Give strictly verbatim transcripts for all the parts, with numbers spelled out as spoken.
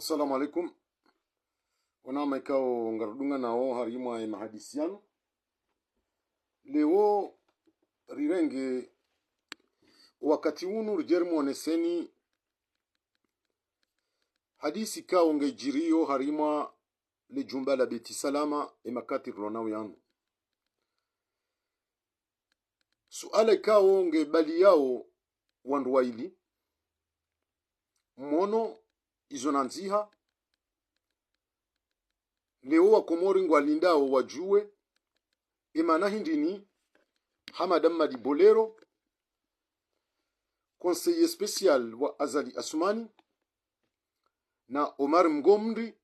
Assalamu alaikum. Wananya ikao ngarudungana nao harimwa ye mahadisi yanu. Leo rirenge wakati unu ridje rimwoneseni hadisi ikao ngedjiriyo harimwa le djumba la Beti Salama ye makati rilonao yanu. Suala ikao ngebaliyao wandru waili, mwono izo nandziha, leo Wakomori ngwalindao wadjuwe, ye maana hindri ni Hamada Mmadi Bolero, conseiller spécial wa Azali Assoumani, na Omar Mgomri,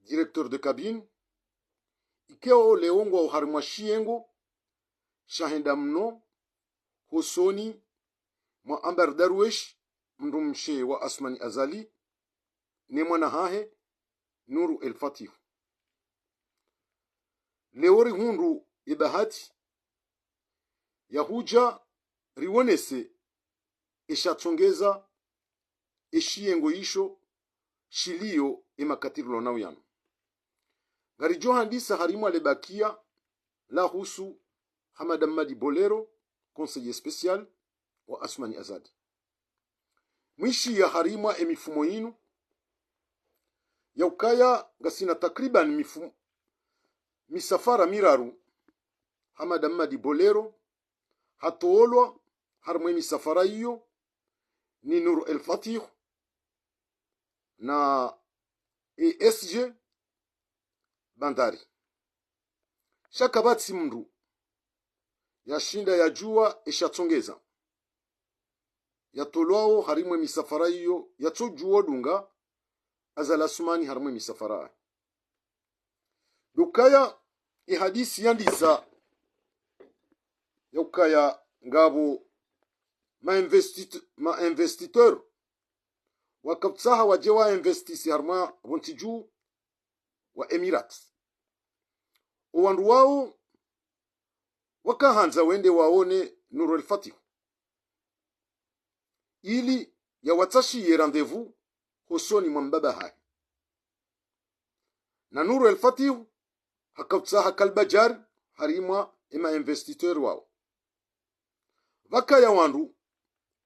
directeur de cabinet, ikao leo ngwao harimwa shiyengo shahenda mno hosoni mwa Amber Darwesh, mdrumshe wa Assoumani Azali, ne mwana hahe Nour El Fath. Leo rihundru ye bahati ya hudja riwonese ye shatsongeza ye shiyengo isho shiliyo ye makati rilonao yanu. Ngaridjo handisa harimwa le bakiya lahusu Hamada Mmadi Bolero, conseiller spécial wa Assoumani Azali. Mwishiya harimwa ye mifumo yinu, ya ukaya ngasina takriban mifu-, misafara miraru, Hamada Mmadi Bolero hatolwa harimwa ye misafara iyo ni Nour El Fath na E S G Bandari. Sha kapvatsi mndru yashinda yadjuwa ye shatsongeza yatolwao harimwa ye misafara iyo yatsodjuwa dunga Azali Assoumani harimwa ye misafara. Ndo ukaya ye hadisi yandisa ya ukaya ngapvo ma investit-, ma investisseur wakapvutsaha wadje wa investisse harimwa pvo ntsi dju wa Emirates. Wo wandru wao wakahandza wende waone Nour El Fath ili yawatsashiye rendez-vous hosoni mwa mbaba hahe. Na Nour El Fath hakapvutsaha Kalbajar harimwa ye ma investisseur wao. Pvakaya wandru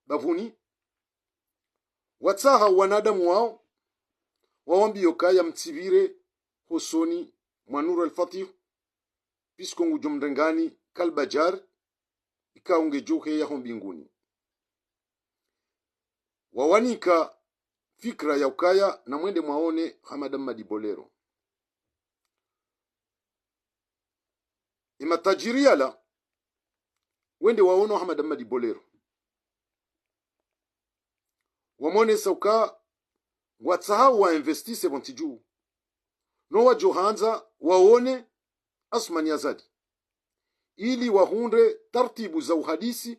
bapvuni watsaha wanadamu wao wawambiye ukaya mtsipvire hosoni mwa Nour El Fath, puisque ngudjo mrengani Kalbajar ikao ngedjo heya ho mbinguni. Wawanika fikira ya ukaya namwende mwaone Hamada Mmadi Bolero. Ye matajiri yala wende waono Hamada Mmadi Bolero, wamwonesa uka ngwatsahao wa investisse pvo ntsi dju, no wadjo handza waone Assoumani Azali ili wahundre tartibu za uhadisi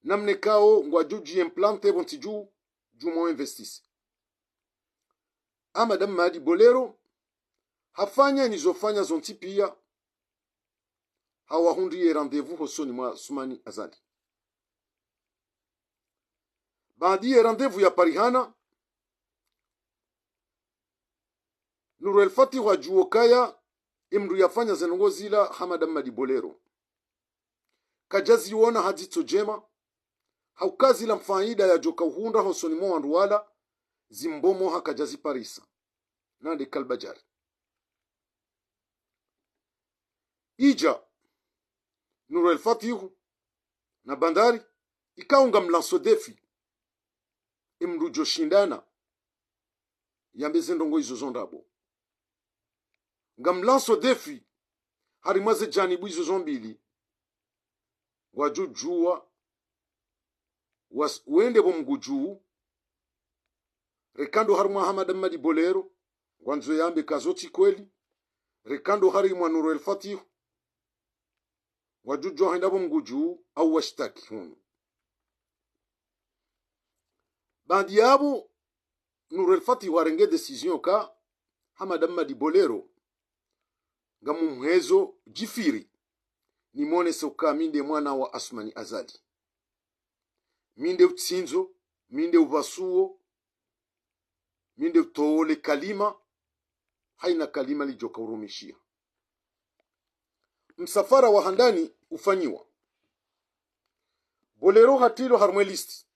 namna ikao ngwadjo dji implanter pvo ntsi dju, dju mwa investisse. Hamada Mmadi Bolero hafanya n'izo fanya zontsi piya, hawahundriye rendez-vous hosoni mwa Assoumani Azali. Baanda ye rendez-vous yaparihana, Nour El Fath hadjuwa ukaya ye mndru yafanya ze ndrongoo zila Hamada Mmadi Bolero kadjaziona ha dzitso djema, ha uka zila mfaida yadjoka uhundra hosoni mwa wandru wala zimbomoha kadjaziparisa, nande Kalbajar. Idja Nour El Fath na Bandari ikao ngam lancer défi, ye mndru djo shindana yambe ze ndrongoo izo zo ndrabo. Ngam lancer défi harimwa ze janibu izo zo mbili. Ngwadjo djuwa was-, wende pvo Mgudju, reka ndo harimwa Hamada Mmadi Bolero, ngwandzo yambe ka zo tsi kweli, reka ndo harimwa Nour El Fath, ngwadjo djuwa hwenda pvo Mgudju au washtaki hunu. Baanda yapvo, Nour El Fath harenge décision ka Hamada Mmadi Bolero ngamumhezo djifiri, nimwonese uka mi nde mwana wa Assoumani Azali. Mi nde utsindzo, mi nde upvasuo, mi nde utowo le kalima, haina kalima lidjoka urumishiha. Msafara wa handani ufanyiwa. Bolero hatilwa harumwa e liste.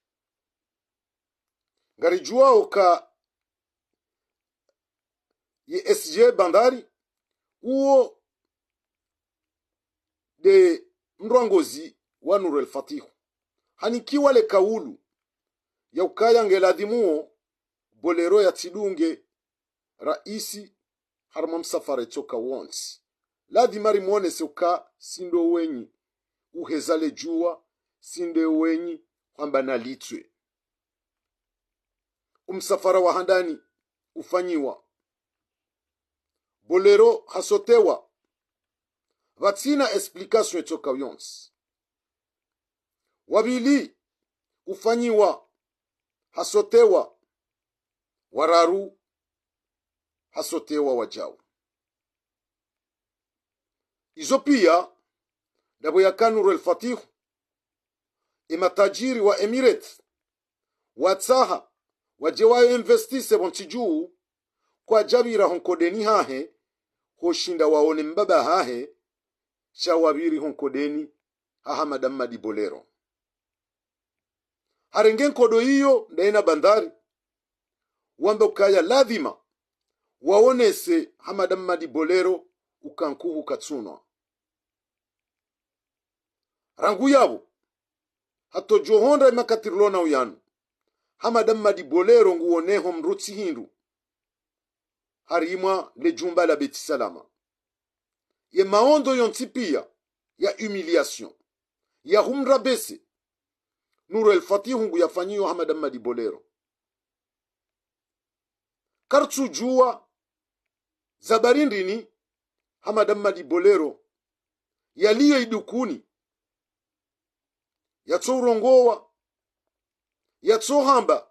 Ngaridjuwao ka ye S G Bandari, uwo nde mrongoozi wa Nour El Fath. Hanikiwa le kaulu ya ukaya nge ladhimu wo Bolero yatsidunge raisi harumwa msafara itsoka wontsi. Ladhima rimwonese uka si ndo wenyi uheza le djuwa, si ndo wenyi hwamba nalitswe. Umsafara wa handani ufanyiwa. Bolero hasotewa. Pvatsina explication itsoka yontsi. Wa pvili ufanyiwa, hasotewa. Wa raru hasotewa wadjau. Izo pia, ndapvo yaka Nour El Fath, e matajiri wa Emirates, watsaha wadje wa investise pvo ntsi dju, kwadjapvira ho nkodeni hahe, hoshinda waone mbaba hahe, sha wapviri ho nkodeni ha Hamada Mmadi Bolero. Harenge nkodo iyo ndaye na Bandari, wamba ukaya ladhima waonese Hamada Mmadi Bolero uka nkuhu katsunwa. Rangu yapvo, hata udjo hondra e makati rilo nayo yanu, Hamada Mmadi Bolero nguoneho mdru tsi hindru harimwa le djumba la Beti Salama. Ye maondo yontsi pia ya humiliation, ya humrabese, Nour El Fath nguyafanyiyo Hamada Mmadi Bolero. Kartsudjuwa za bari ndrini Hamada Mmadi Bolero yaliyo idukuni, yatso urongowa, yatso hamba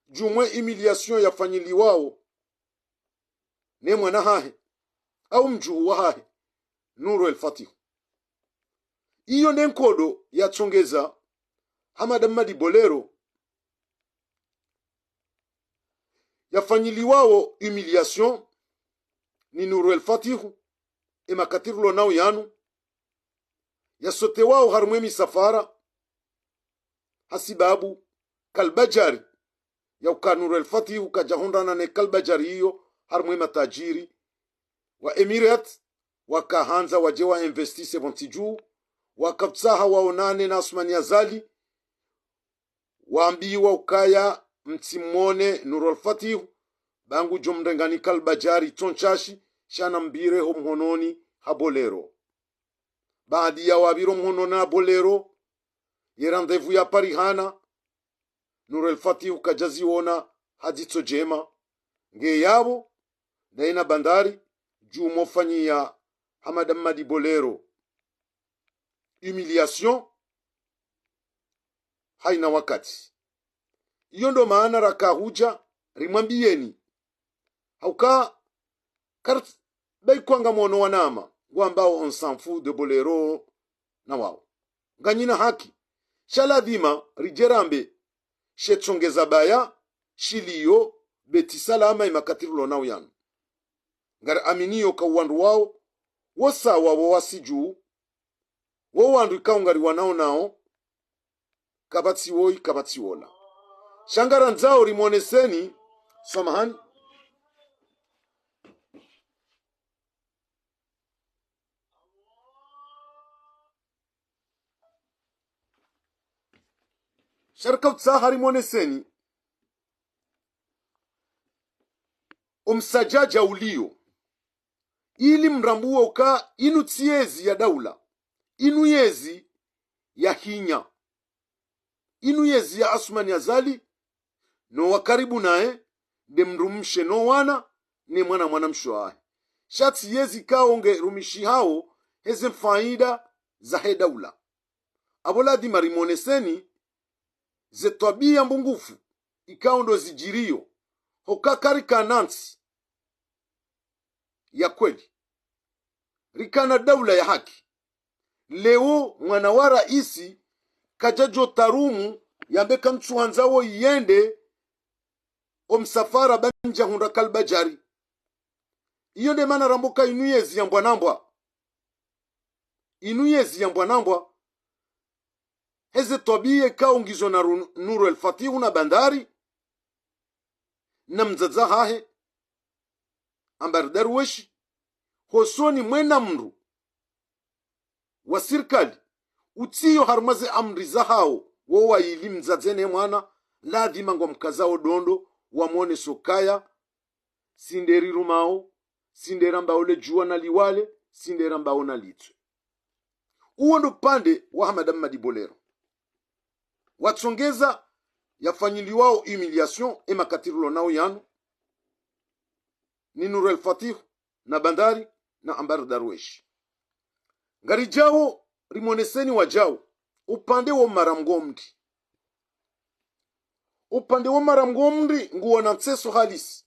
djuu mwe humiliation yafanyiliwawo ne mwana hahe, au mdjuhu wahahe, Nour El Fath. Iyo nde nkodo yatsongeza Hamada Mmadi Bolero yafanyiliwawo humiliation ni Nour El Fath, e makati rilo nayo yanu, yasotewawo harumwa e misafara, hasibabu kalbajari ya uka Nour El Fath kadjahundrana ne kalbajari iyo harumwa e matajiri wa Emirates, wakahandza wadje wa investise pvo ntsi dju, wakapvtsaha waonane na Assoumani Azali, wambiwa ukaya mtsimwone Nour El Fath, ba ngudjo mrengani kalbajari tsontsashi, sha nampvire ho mhononi ha Bolero. Baanda ya wapvira ho mhononi ha Bolero, ye rendez-vous yaparihana, Nour El Fath kadjaziona ha dzitso djema. Nge yapvo, ndaye na Bandari, djuu mwo fanyiya Hamada Mmadi Bolero humiliation haina wakati. Iyo ndo maana raka hudja rimwambiyeni, hauka kart-, bayi kwanga mwono wanama ngwambao on s'en fout de Bolero na wawo. Nganyina haki. Sha ladhima ridje rambe she tsongeza baya shiliyo Beti Salama e makati rilo nayo yanu. Ngari aminiyo ka wandru wawo wo sawa wo wasi dju, wo wandru ikao ngari wanao nao, kapvatsi woyi, kapvatsi wola. Sha ngarandzao rimwoneseni, samahani. Sha rika utsaha rimwoneseni o msadjadja uliyo, ili mrambuwe uka inu tsi yezi ya daula, inu yezi ya hinya, inu yezi ya Assoumani Azali, no wa karibu naye, nde mdrumshe no wana, ne mwana mwanamshe wahe. Sha tsi yezi ikao nge rumishihao heze mfaida zahe daula. Apvo ladhima rimwoneseni ze twabiya mbungufu ikao ndo zidjiriyo, hoka karikana ntsi ya kweli. Rikana daula ya haki. Leo mwana wa raisi kadjadjo tarumu yambe ka ntsu handza wo yende msafara bandja hundra kalbadjari. Iyo nde mana rambo ka inu yezi ya mbwa na mbwa. Inu yezi ya mbwa na mbwa. Heze twabiya ikao ngizo na Ru-, Nuru El Fatihu na Bandari, na mdzadze hahe, Ambari Darweshi, hosoni mwa ena mndru wa sirikali, utsiyo harumwa ze amri zahawo, wo wayili mdzadze ne mwana, ladhima ngwamkazao dondo, wamwone sokaya, si nde rirumao, si nde rambao le djuwa na liwale, si nde rambao na litswe. Uwo ndo upande wa Hamada Mmadi Bolero. Watsongeza yafanyiliwao humiliation e makati rilo nao yanu, ni Nuru El Fatihu, na Bandari, na Ambari Darweshi. Ngaridjao, rimoneseni wadjao, upande wa Omar Mgomri. Upande wa Omar Mgomri nguwo na ntseso halisi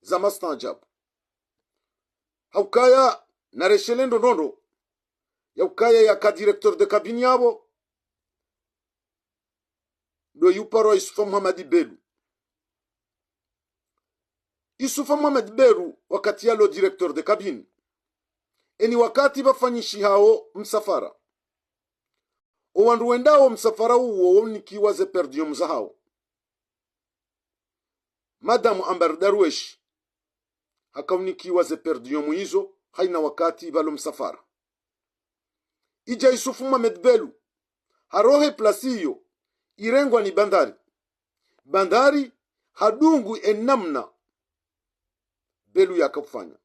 za mastaajabu. Haukaya na reshele ndrongoo, yaukaya yaka directeur de cabinet yapvo, ndo yuparwa Yusufa Muhamadi Belu. Yusufa Muhamadi Belu wakati yalo directeur de cabinet, eni wakati pvafanyishihao msafara. Owandru wendao msafara uwo waunikiwa ze per diem zahawo. Madamu Ambari Darweshi hakaunikiwa ze per diem izo, haina wakati pvalo msafara. Idja Yusufu Muhamadi Belu, harohe plasi iyo, irengwa ni Bandari. Bandari hadungu enamna Belu yakafanya.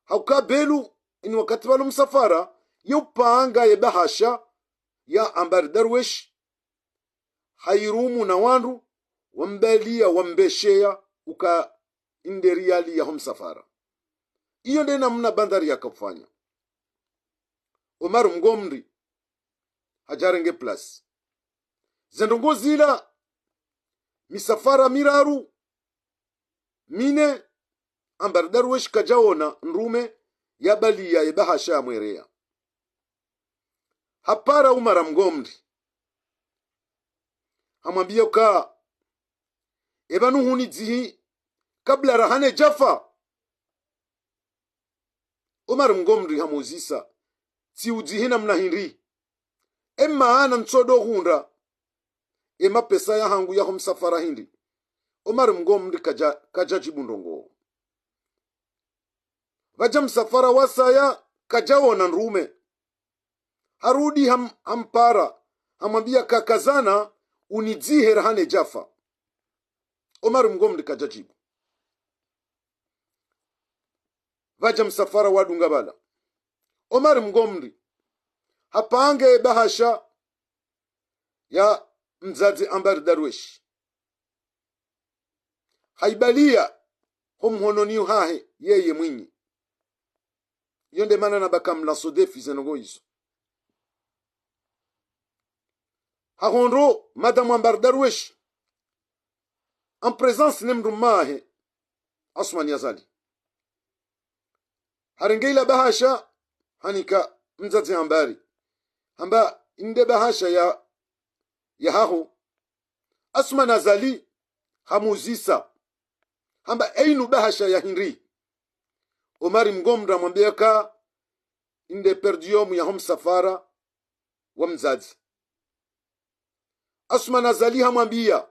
Hauka Belu, eni wakati pvalo msafara, yeupanga ye bahasha ya Ambari Darweshi, hairumu na wandru, wambaliya, wambesheya, uka inde riali yaho msafara. Iyo nde namna Bandari yakafanya. Omar Mgomri hadjarenge plasi. Ze ndrongoo zila, misafara miraru, mine, Ambari Darweshi kadjaona ndrume yabaliya ye bahasha yamwereya. Hapara Omar Mgomri. Hamwambiya uka, epvanu hunidzihi kabla raha nedjafa. Omar Mgomri hamuzisa, tsiudzihi namna hindri? Emaana ntsodo hundra emapesa yahangu yaho msafara hindri? Omar Mgomri kadja, kadjadjibu ndrongoo. Pvadja msafara wasaya, kadjaona ndrume. Harudi ham-, hampara, hamwambiya ka kazana, unidzihe raha nedjafa. Omar Mgomri kadjadjibu. Pvadja msafara wadunga pvala. Omar Mgomri hapanga ye bahasha ya mdzadze Ambari Darweshi, haibaliya ho mhononi hahe yeye mwinyi. Iyo nde mana nabaka mlanço défi ze ndrongoo izo. Hahundru Madamu Ambari Darweshi, en présence ne mdrume wahe, Assoumani Azali. Harenge ila bahasha, hanika mdzadze Ambari. Hamba, inde bahasha ya, yahaho. Assoumani Azali hamuzisa. Hamba, einu bahasha ya hindri? Omar Mgomri hamwambiya ka inde per diem yaho msafara wa mdzadze. Assoumani Azali hamwambiya,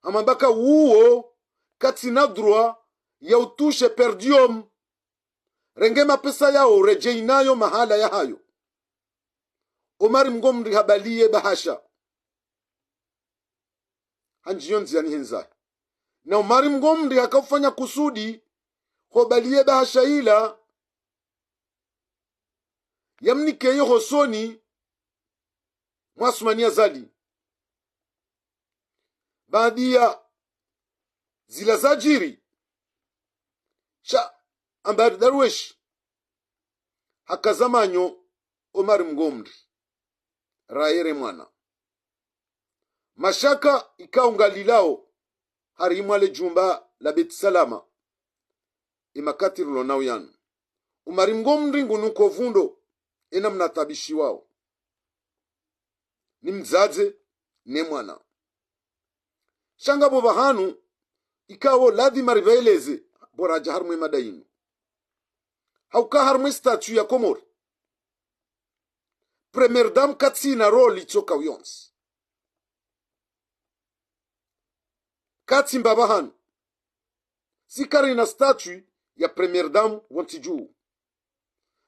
hamwamba ka uwo katsina droit ya utoucher per diem. Renge mapesa yaho, redjeyi nayo mahala yahayo. Omar Mgomri habaliye bahasha. Handjiyo ndziani hendzahe. Na Omar Mgomri hakaufanya kusudi, hobaliye bahasha ila, yamnikeye hosoni mwa Assoumani Azali. Baadiya zila zadjiri, sha Ambari Darweshi hakaza manyo Omar Mgomri, raye re mwana. Mashaka ikao ngalilao harimwa le djumba la Beit Salama, emakati rilo nao yanu. Omar Mgomri ngunuko vundo, enamna atabishiwao ni mdzadze ne mwana. Sha ngapvo pvahanu, ikao ladhima ripvaeleze, bo radja harumwa emada inu. Hauka harumwa estatut ya Komori, première dame katsina rôle itsoka uyontsi. Katsi mbapvi hanu. Si karina statut ya première dame pvontsi dju.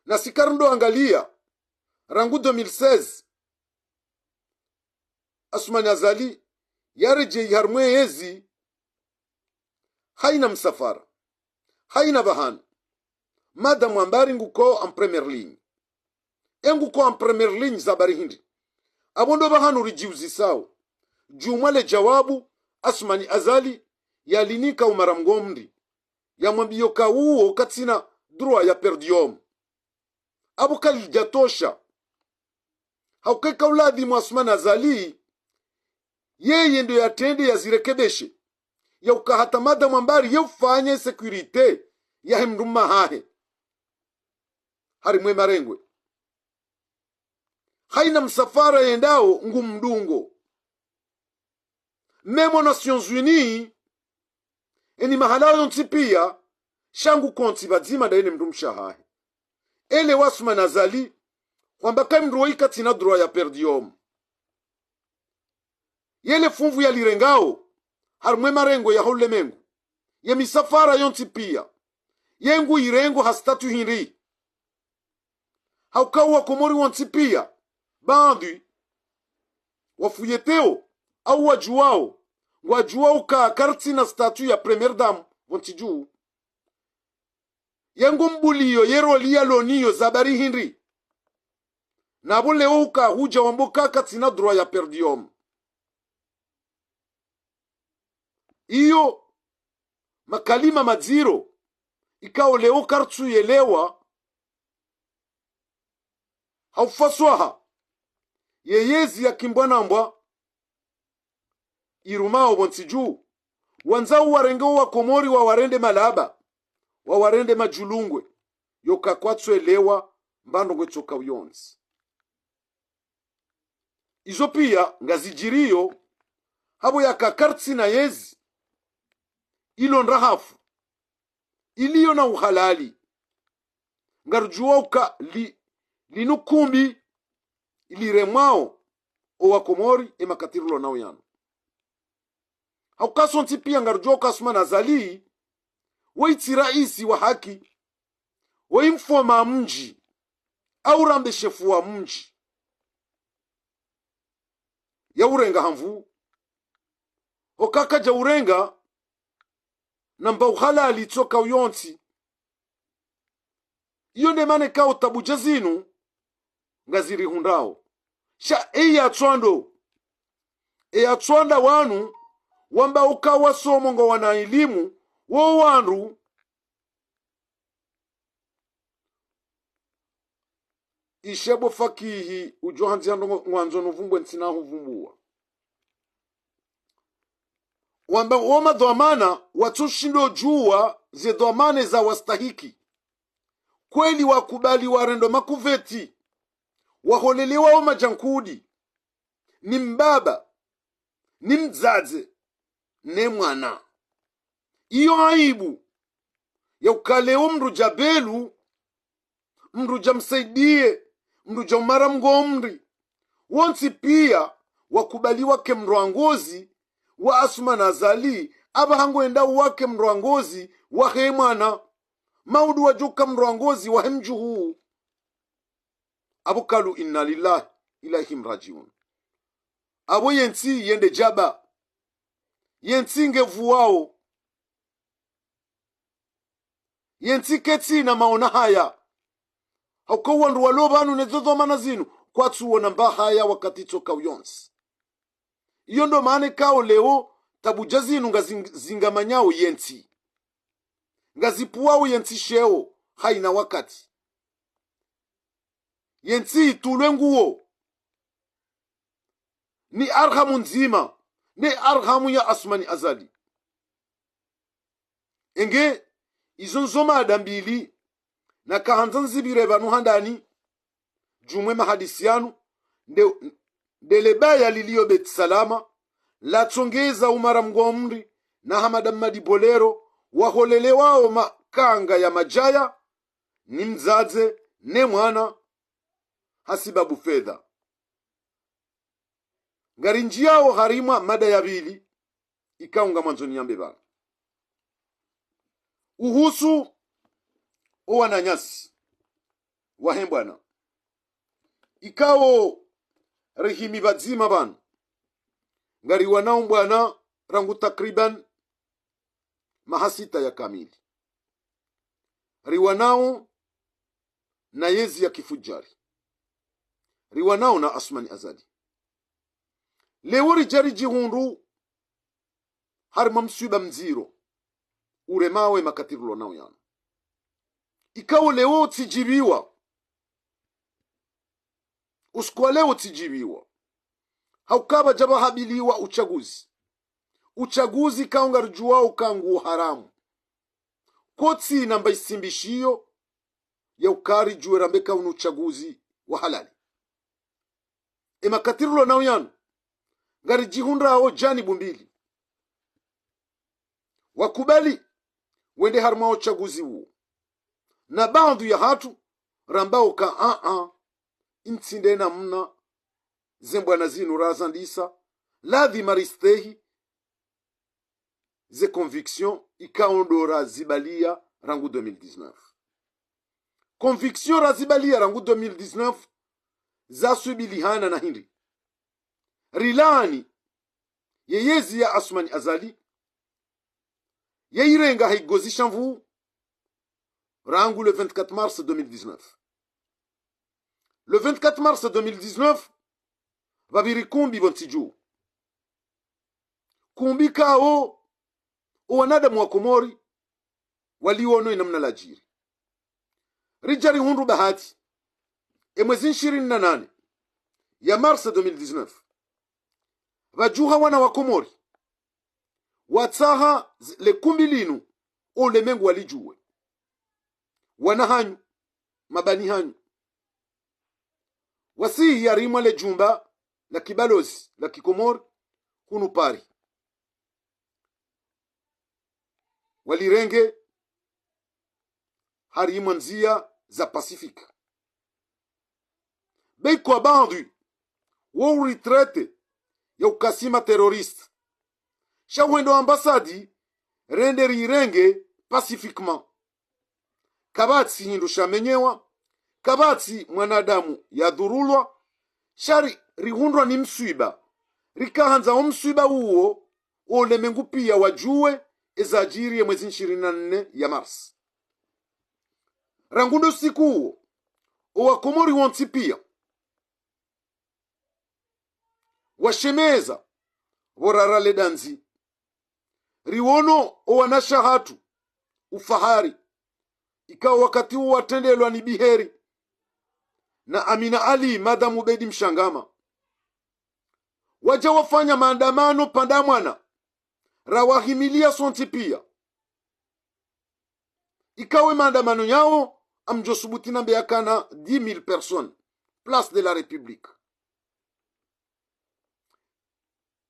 Na si karindo angalia, rangu deux mille seize, Assoumani Azali yaredjeyi harumwa eyezi, hayina msafara, hayina pvahanu. Madamu Ambari nguko en première ligne. E nguko en première ligne za bari hindri? Apvo ndo pvahanu ridjiuzisao. Djumwa le djawabu Assoumani Azali yalinika Oumar Mgomri, yamwambiyo ka uwo katsina droit ya per diem. Apvo kalidjatosha. Hauka ika uladhimu Assoumani Azali, yeye ndo yatrende yazirekebeshe. Yauka hata madamu Ambari ye ufanya sécurité yahe mdrume hahe. Harimwa emarengwe. Hayina msafara yendao ngumdungo. Même Nations Unies, eni mahala yontsi pia, sha nguko ntsi pvadzima ndaye ne mdrumshe hahe. Ele wa Assoumani Azali, hwamba ka emdru woyi katsina droit ya per diem. Yele funvu yalirengao, harumwa emarengwe yaho ulemengu, ye misafara yontsi pia, ye nguirengo ha statut hindri? Hauka Wakomori wontsi pia, baadhwi, wafuyeteo, au wadjuwao, ngwadjuwao ka karitsina statut ya première dame pvontsi dju. Ye ngumbuliyo ye rôle yalo nayo za bari hindri? Na apvo leo uka hudja wambo ka katsina droit ya per diem. Iyo makalima madziro, ikao leo karitsuyelewa ha ufaswaha. Yeyezi yakimbwa nambwa irumao pvontsi dju, wandzao warenge Owakomori wawarende malaba, wawarende madjulungwe, yoka kwatswelewa mba ndrongoo itsoka uyontsi. Izo pia ngazidjiriyo, hapvo yaka karitsina yezi ilo ndrahafu, iliyo na uhalali. Ngarudjuwao ka li, linu kumbi liremwao Owakomori emakati rilo nao yanu. Hauka sontsi pia ngarudjuwao ka Assoumani Azali, woyi tsi raisi wa haki, woyi mfaume wa mdji, au rambe shefu wa mdji. Yaurenga ha nvu, hoka kadjaurenga na mba uhalali itsoka uyontsi. Iyo nde mana ikao tabu dja zinu ngazirihundrao. Sha eya tswando, eya tswanda wanu wamba uka wasomo ngwa wana ilimu, wo wandru ishe bo fakihi udjo handziha ndrongoo ngwandzo nuvumbwe ntsina huvumbuwa. Wamba wo madhwamana watsushindo djuwa ze dhwamana za wastahiki. Kweli wakubali warendwa makuveti, waholelewa wo madjankudi, ni mbaba, ni mdzadze, ne mwana. Iyo aibu ya uka leo mdru dja Belu, mdru dja Msaidie, mdru dja Umara Mgomri, wontsi pia wakubali wake mdru wa ngozi wa Assoumani Azali, apvaha ngwenda wake mdru wa ngozi wahe mwana, maudu wadjoka mdru wa ngozi wahe mdjuhu. Apvo kalu inna lillahi wa inna ilayhi rajiun. Apvo yentsi yende djaba. Yentsi ngevuwao. Yentsi ketsina maona haya. Hauka wandru walo pvanu ne zo dhwamana zinu, kwatsuona mba haya wakati itsoka uyontsi. Iyo ndo mana ikao leo tabu dja zinu ngazingamanyao yentsi. Ngazipvuwao yentsi sheo, hayina wakati. Yentsi itulwe nguo ni arhamu ndzima, ne arhamu ya Assoumani Azali. Enge, izo ndzo mada mbili nakahandza nzipvire pvanu handani, djumwa emahadisi yanu, nde, nde lebaya lilio Beit Salam, latsongeza Umara Mgomri, na Hamada Mmadi Bolero, waholelewao makanga ya madjaya, ni mdzadze, ne mwana, hasibabu fedha. Ngarinjiyao harimwa mada ya pvili, ikao ngamwandzo niyambe pvanu. Uhusu owananyasi wahe mbwana. Ikao rihimi pvadzima pvanu. Ngariwanao mbwana rangu takriban maha sita ya kamili. Riwanao na yezi ya kifudjari. Riwanao na Assoumani Azali. Leo ridja ridjihundru harimwa mswiba mdziro uremao ye makati rilo nao yanu. Ikao leo tsidjibiwa. Usiku wa leo tsidjibiwa. Hauka pvadja pvahabiliwa utsaguzi. Utsaguzi ikao ngaridjuwao uka nguwo haramu. Kotsina mba isimbishiyo ya uka ridjuwe rambe ka unu utsaguzi wa halali. Ye makati rilo nao yanu, ngaridjihundrao janibu mbili. Wakubali wende harimwa wo utsaguzi uwo. Na baadhwi ya hatru rambao ka aa, intsi nde namna ze mbwana zinu razandisa, ladhima ristehi ze conviction ikao ndo razibalia rangu deux mille dix-neuf. Conviction razibalia rangu deux mille dix-neuf zaswibilihana na hindri? Rilani ye yezi ya Assoumani Azali, ye irenga ha igozi sha nvu rangu le vingt-quatre mars deux mille dix-neuf. Le vingt-quatre mars deux mille dix-neuf, pvapviri kumbi pvo ntsi dju. Kumbi kao owanadamu wa Komori waliono ye namna ladjiri. Ridja rihundru bahati, ye mwezi nshirini na nane ya mars deux mille dix-neuf, pvadjuha wana wa Komori watsaha z-, le kumbi linu, o ulemengu walidjuwe. Wana hanyu, mabani hanyu, wasihi harimwa le jumba la kibalozi la Kikomori hunu Paris. Walirenge harimwa ndzia za pacifique. Be ikao baadhwi wo uritraite ya ukasima terroriste. Sha hwendo ambassade rende rirenge pacifiquement. Kapvatsi hindru shamenyewa, kapvatsi mwanadamu yadhurulwa, sha ri-, rihundrwa ni mswiba. Rikahandza wo mswiba uwo, wo ulemengu pia wadjuwe ezadjiri ye mwezi nshirini na nne ya mars. Rangu ndo usiku uwo, owakomori wontsi pia washemeza pvo rara le dandzi. Riwono owanasha hatru ufahari, ikao wakati uwo watrendelwa ni Biheri na Amina Ali, Madame Ubedi Mshangama. Wadja wafanya maandamano pvandza mwana, rawahimilia sontsi pia. Ikao ye maandamano yawo, ngamdjo subuti nambe yakana dix mille personnes, Place de la République.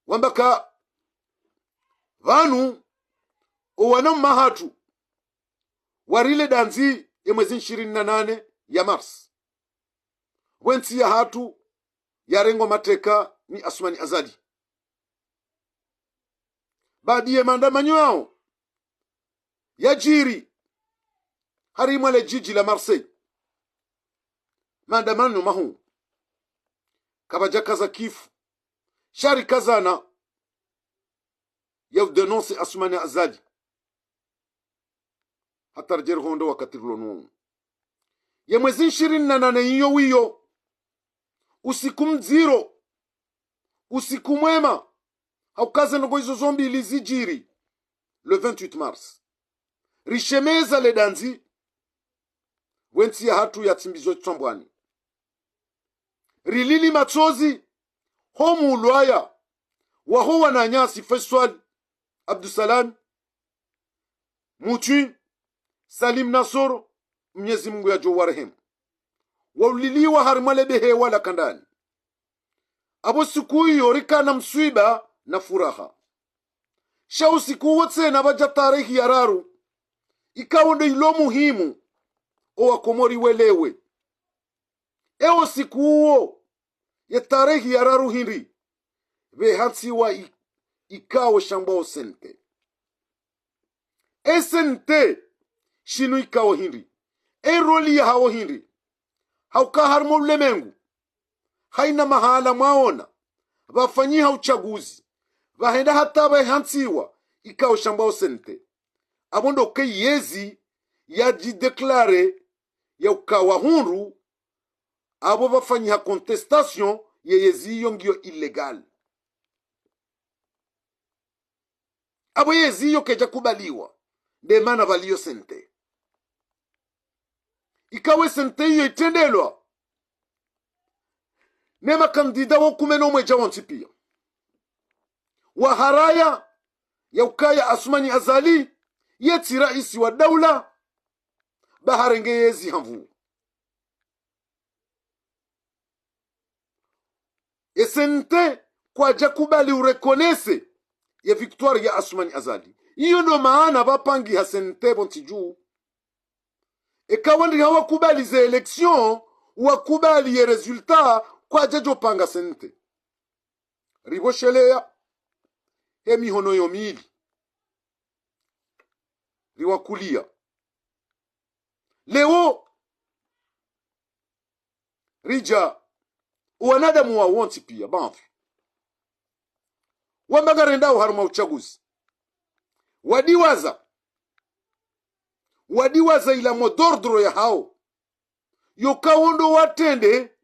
Wamba ka pvanu owananya hatru warile dandzi ye mwezi nshirini na nane ya mars, pvwe ntsi ya hatru yarengwa mateka ni Assoumani Azali. Baadi ye maandamano yawo yadjiri harimwa le djidji la Marseille. Maandamano mahuu. Kapvadjakaza kifu, sha rikazana ya udénoncer Assoumani Azali. Hata ridjeri hondro wakati rilo nuwo. Ye mwezi nshirini na nane iyo wiyo, usiku mdziro, usiku mwema, hauka ze ndrongoo izo zo mbili zidjiri le vingt-huit mars. Rishemeza le dandzi, pvwe ntsi ya hatru yatsimbizwa tsambwani. Rilili matsozi, ho muulwaya waho wananyasi Faisal Abdussalam, Mutwi, Salim Nassor, Mnyezi Mungu yadjo warehemu, wauliliwa harimwa le behewa la Kandani. Apvo siku iyo rikana mswiba na furaha. Sha usiku uwo tsena pvadja tarehi ya raru, ikao ndo ilo muhimu owakomori welewe. Ewo usiku uwo, ye tarehi ya raru hindri, pvehantsiwa i-, ikao shambwao C N T. E C N T shinu ikao hindri, e roli yahawo hindri. Hauka harumwa ulemengu, haina mahala mwaona pvafanyiha uchaguzi, pvahenda hata pvahantsiwa ikao shambwao C N T. Apvo ndo ke yezi yadjideklare ya ukawa hundru, apvo pvafanyiha contestation, ye yezi iyo ngiyo illégal. Apvo yezi iyo kedja kubaliwa, nde mana pvaliyo C N T. Ikao e C N T iyo itrendelwa ne makandida wo kume no mwedja wontsi pia. Waharaya ya ukaya Assoumani Azali yetsi raisi wa daula, ba harenge yezi ha nvuu. E C N T kwadja kubali ureconnaître ye victoire ya Assoumani Azali. Iyo ndo maana pvapangiha C N T pvontsi dju. Eka wandriha wakubali ze élection, wakubali ye résultat, kwadja djo panga C N T. Ripvosheleya he mihono yo mili, riwakuliya. Leo ridja wanadamu wa wontsi pia, bamfi, wamba ngarendao harumwa uchaguzi, wadiwaza, wadiwaza ila mot d'ordre yahawo, yoka wo ndo watrende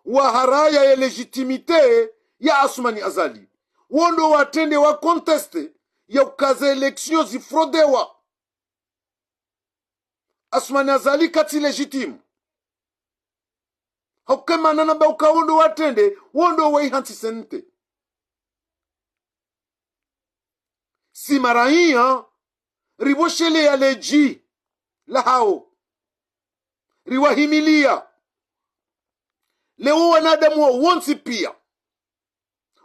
waharaya ye légitimité ya Assoumani Azali. Wo ndo watrende waconteste ya uka ze élection zifrodewa. Assoumani Azali katsi légitime. Hauka mana namba uka wo ndo watrende, wo ndo waihantsi C N T. Si maraiya, ripvosheleya ledji lahawo, riwahimiliya. Leo wanadamu wa wontsi pia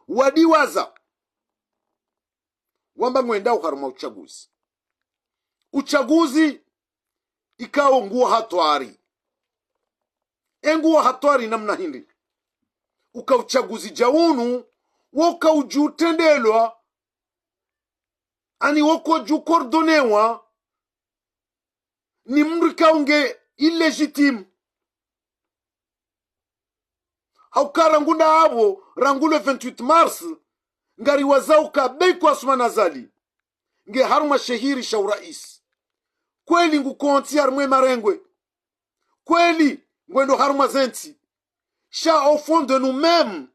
wadiwaza, wamba ngwendao harumwa uchaguzi. Uchaguzi ikao nguwo hatwari. E nguwo hatwari namna hindri? Uka uchaguzi dja unu, woka udju trendelwa, ani woka udju coordonnewa ni mndru ikao nge illégitime. Hauka rangu ndapvo, rangu le vingt-huit mars, ngariwazao uka beyikwa Assoumani Azali nge harumwa she hiri sha uraisi, kweli ngukontsi harumwa e marengwe, kweli ngwendo harumwa ze ntsi, sha au fond de nous-mêmes,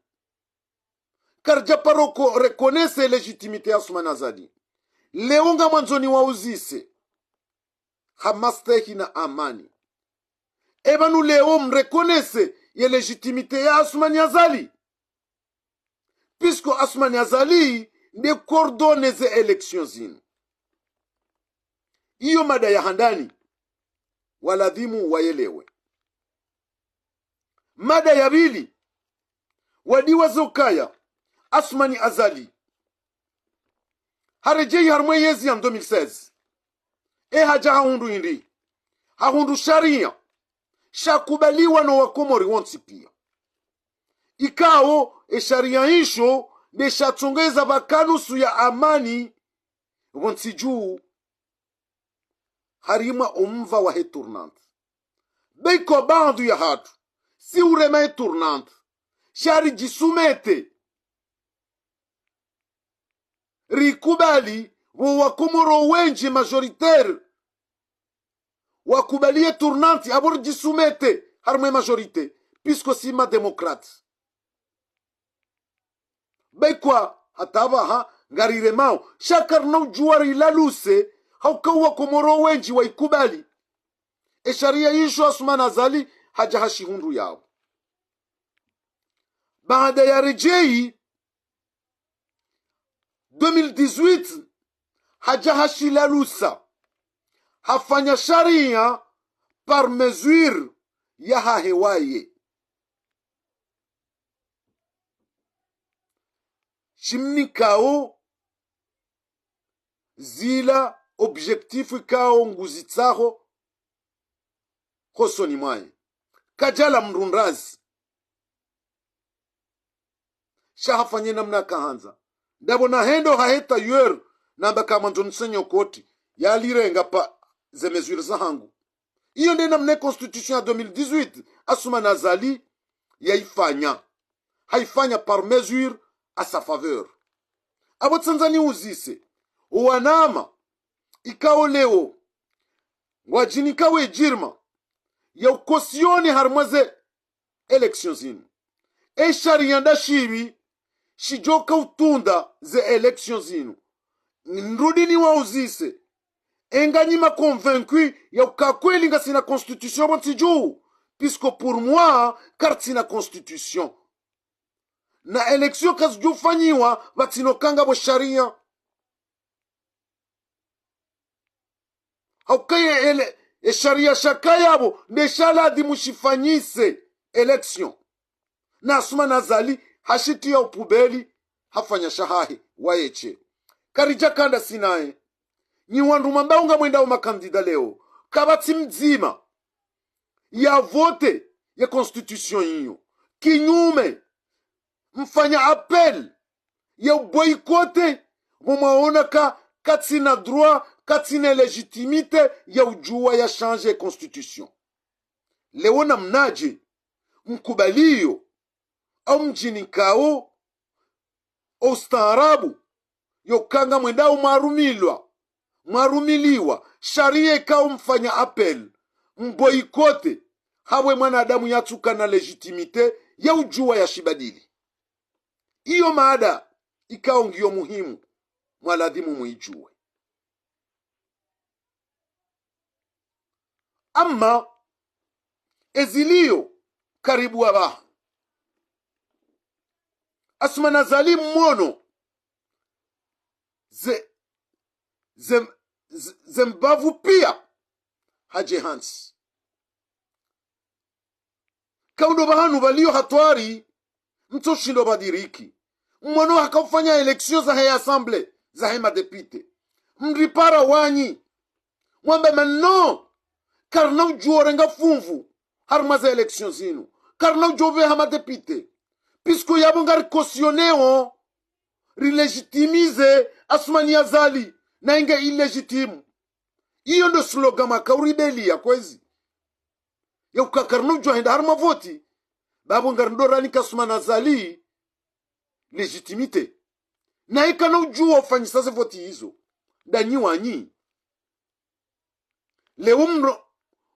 karidja paro ko reconnaître légitimité ya Assoumani Azali. Leo ngamwandzo niwauzise ha mastehi na amani. E pvanu leo mreconnaître ye légitimité ya Assoumani Azali? Puisque Assoumani Azali nde coordonne ze élection zinu. Iyo mada ya handani, waladhimu wayelewe. Mada ya pvili, wadiwaza ukaya Assoumani Azali haredjeyi harumwa e yezi ya deux mille seize. E hadja hahundru hindri? Hahundru shariya shakubaliwa no wakomori wontsi pia. Ikao e shariya isho nde shatsongeza pvakanusu ya amani pvontsi dju harimwa omva wahe tournante. Beyikwa baadhwi yahatru, si urema e tournante, sha ridjisumete, rikubali pvo wakomoro wendji majoritaire wakubali e tournante, apvo ridjisumete harumwa e majorité, puisque si ma démocrate. Beyikwa hata pvaha ngariremao, sha karina udjuwa rilaluse, hauka wakomoro wendji waikubali. E shariya isho Assoumani Azali hadja hashihundru yapvo. Baada yaredjeyi deux mille dix-huit, hadja hashilalusa, hafanya shariya par mesure yahahe waye, shimnikao zila objectif ikao nguzitsaho hosoni mwahe. Kadjala mdru ndrazi. Sha hafanye namna kahandza. Ndapvo nahendo hahe tailleur, namba kamwandzo nisenye koti, yalirenga pa ze mesures zahangu. Iyo nde namna constitution ya deux mille dix-huit, Assoumani Azali yaifanya. Haifanya par mesure à sa faveur. Apvo tsandza niuzise owanama ikao leo ngwadjinika we djirma ya ucautionner harimwa ze élections zinu. E sharia nda shipvi shidjoka utunda ze élections zinu. Nirudi niwauzise, e nganyi ma convaincus ya uka kweli ngasina constitution pvo ntsi dju? Puisque pour moi, karitsina constitution. Na élections kazidjofanyiwa pvatsina uka ngapvo sharia. Hauka ye ele-, e sharia shakaya pvo, nde sha ladhimu shifanyise élections. Na Assoumani Azali, hashitiya o poubelle, hafanya shahahe, wayeshe. Karidja kanda sinaye. Nyi wandru mwambao ngamwendao ma candidats leo, kapvatsi mdzima ya voter ye constitution iyo. Kinyume, mfanya appel ya uboycotter, pvo mwaona ka, katsina droit, katsina légitimité ya udjuwa ya changer constitution. Leo namnadje mkubaliyo, au mdjinikao o ustaarabu, yo uka ngamwendao mwarumilwa, mwarumiliwa sharia ikao mfanya appel, mboycotter, hapvo mwanadamu yatsukana légitimité ya udjuwa ya shibadili. Iyo maada ikao ngiyo muhimu, mwaladhimu muidjuwe. Amma eziliyo karibu apvaha, Assoumani Azali mwono ze, ze, ze, ze mbavu piya hadje hantsi. Kaundo pvahanu pvaliyo hatwari, mtsoshindo pvadiriki. Mwono hakaufanya élections zahe assemblée, zahe madéputés. Mripara wanyi. Mwamba mano, karina udjuwa urenga funvu harimwa ze élections zinu. Karina udjuwa upveha madéputés. Puisque yapvo ngari cautionner o, ri légitimiser Assoumani Azali, na inge illégitime. Iyo ndo slogan makauribeliya kwezi. Ya uka karina udjuwa henda harimwa voti, bapvo ngarindo ranika Assoumani Azali légitimité. Na ika na udjuwa ufanyisa ze voti izo, ndanyi wanyi. Leo mro-,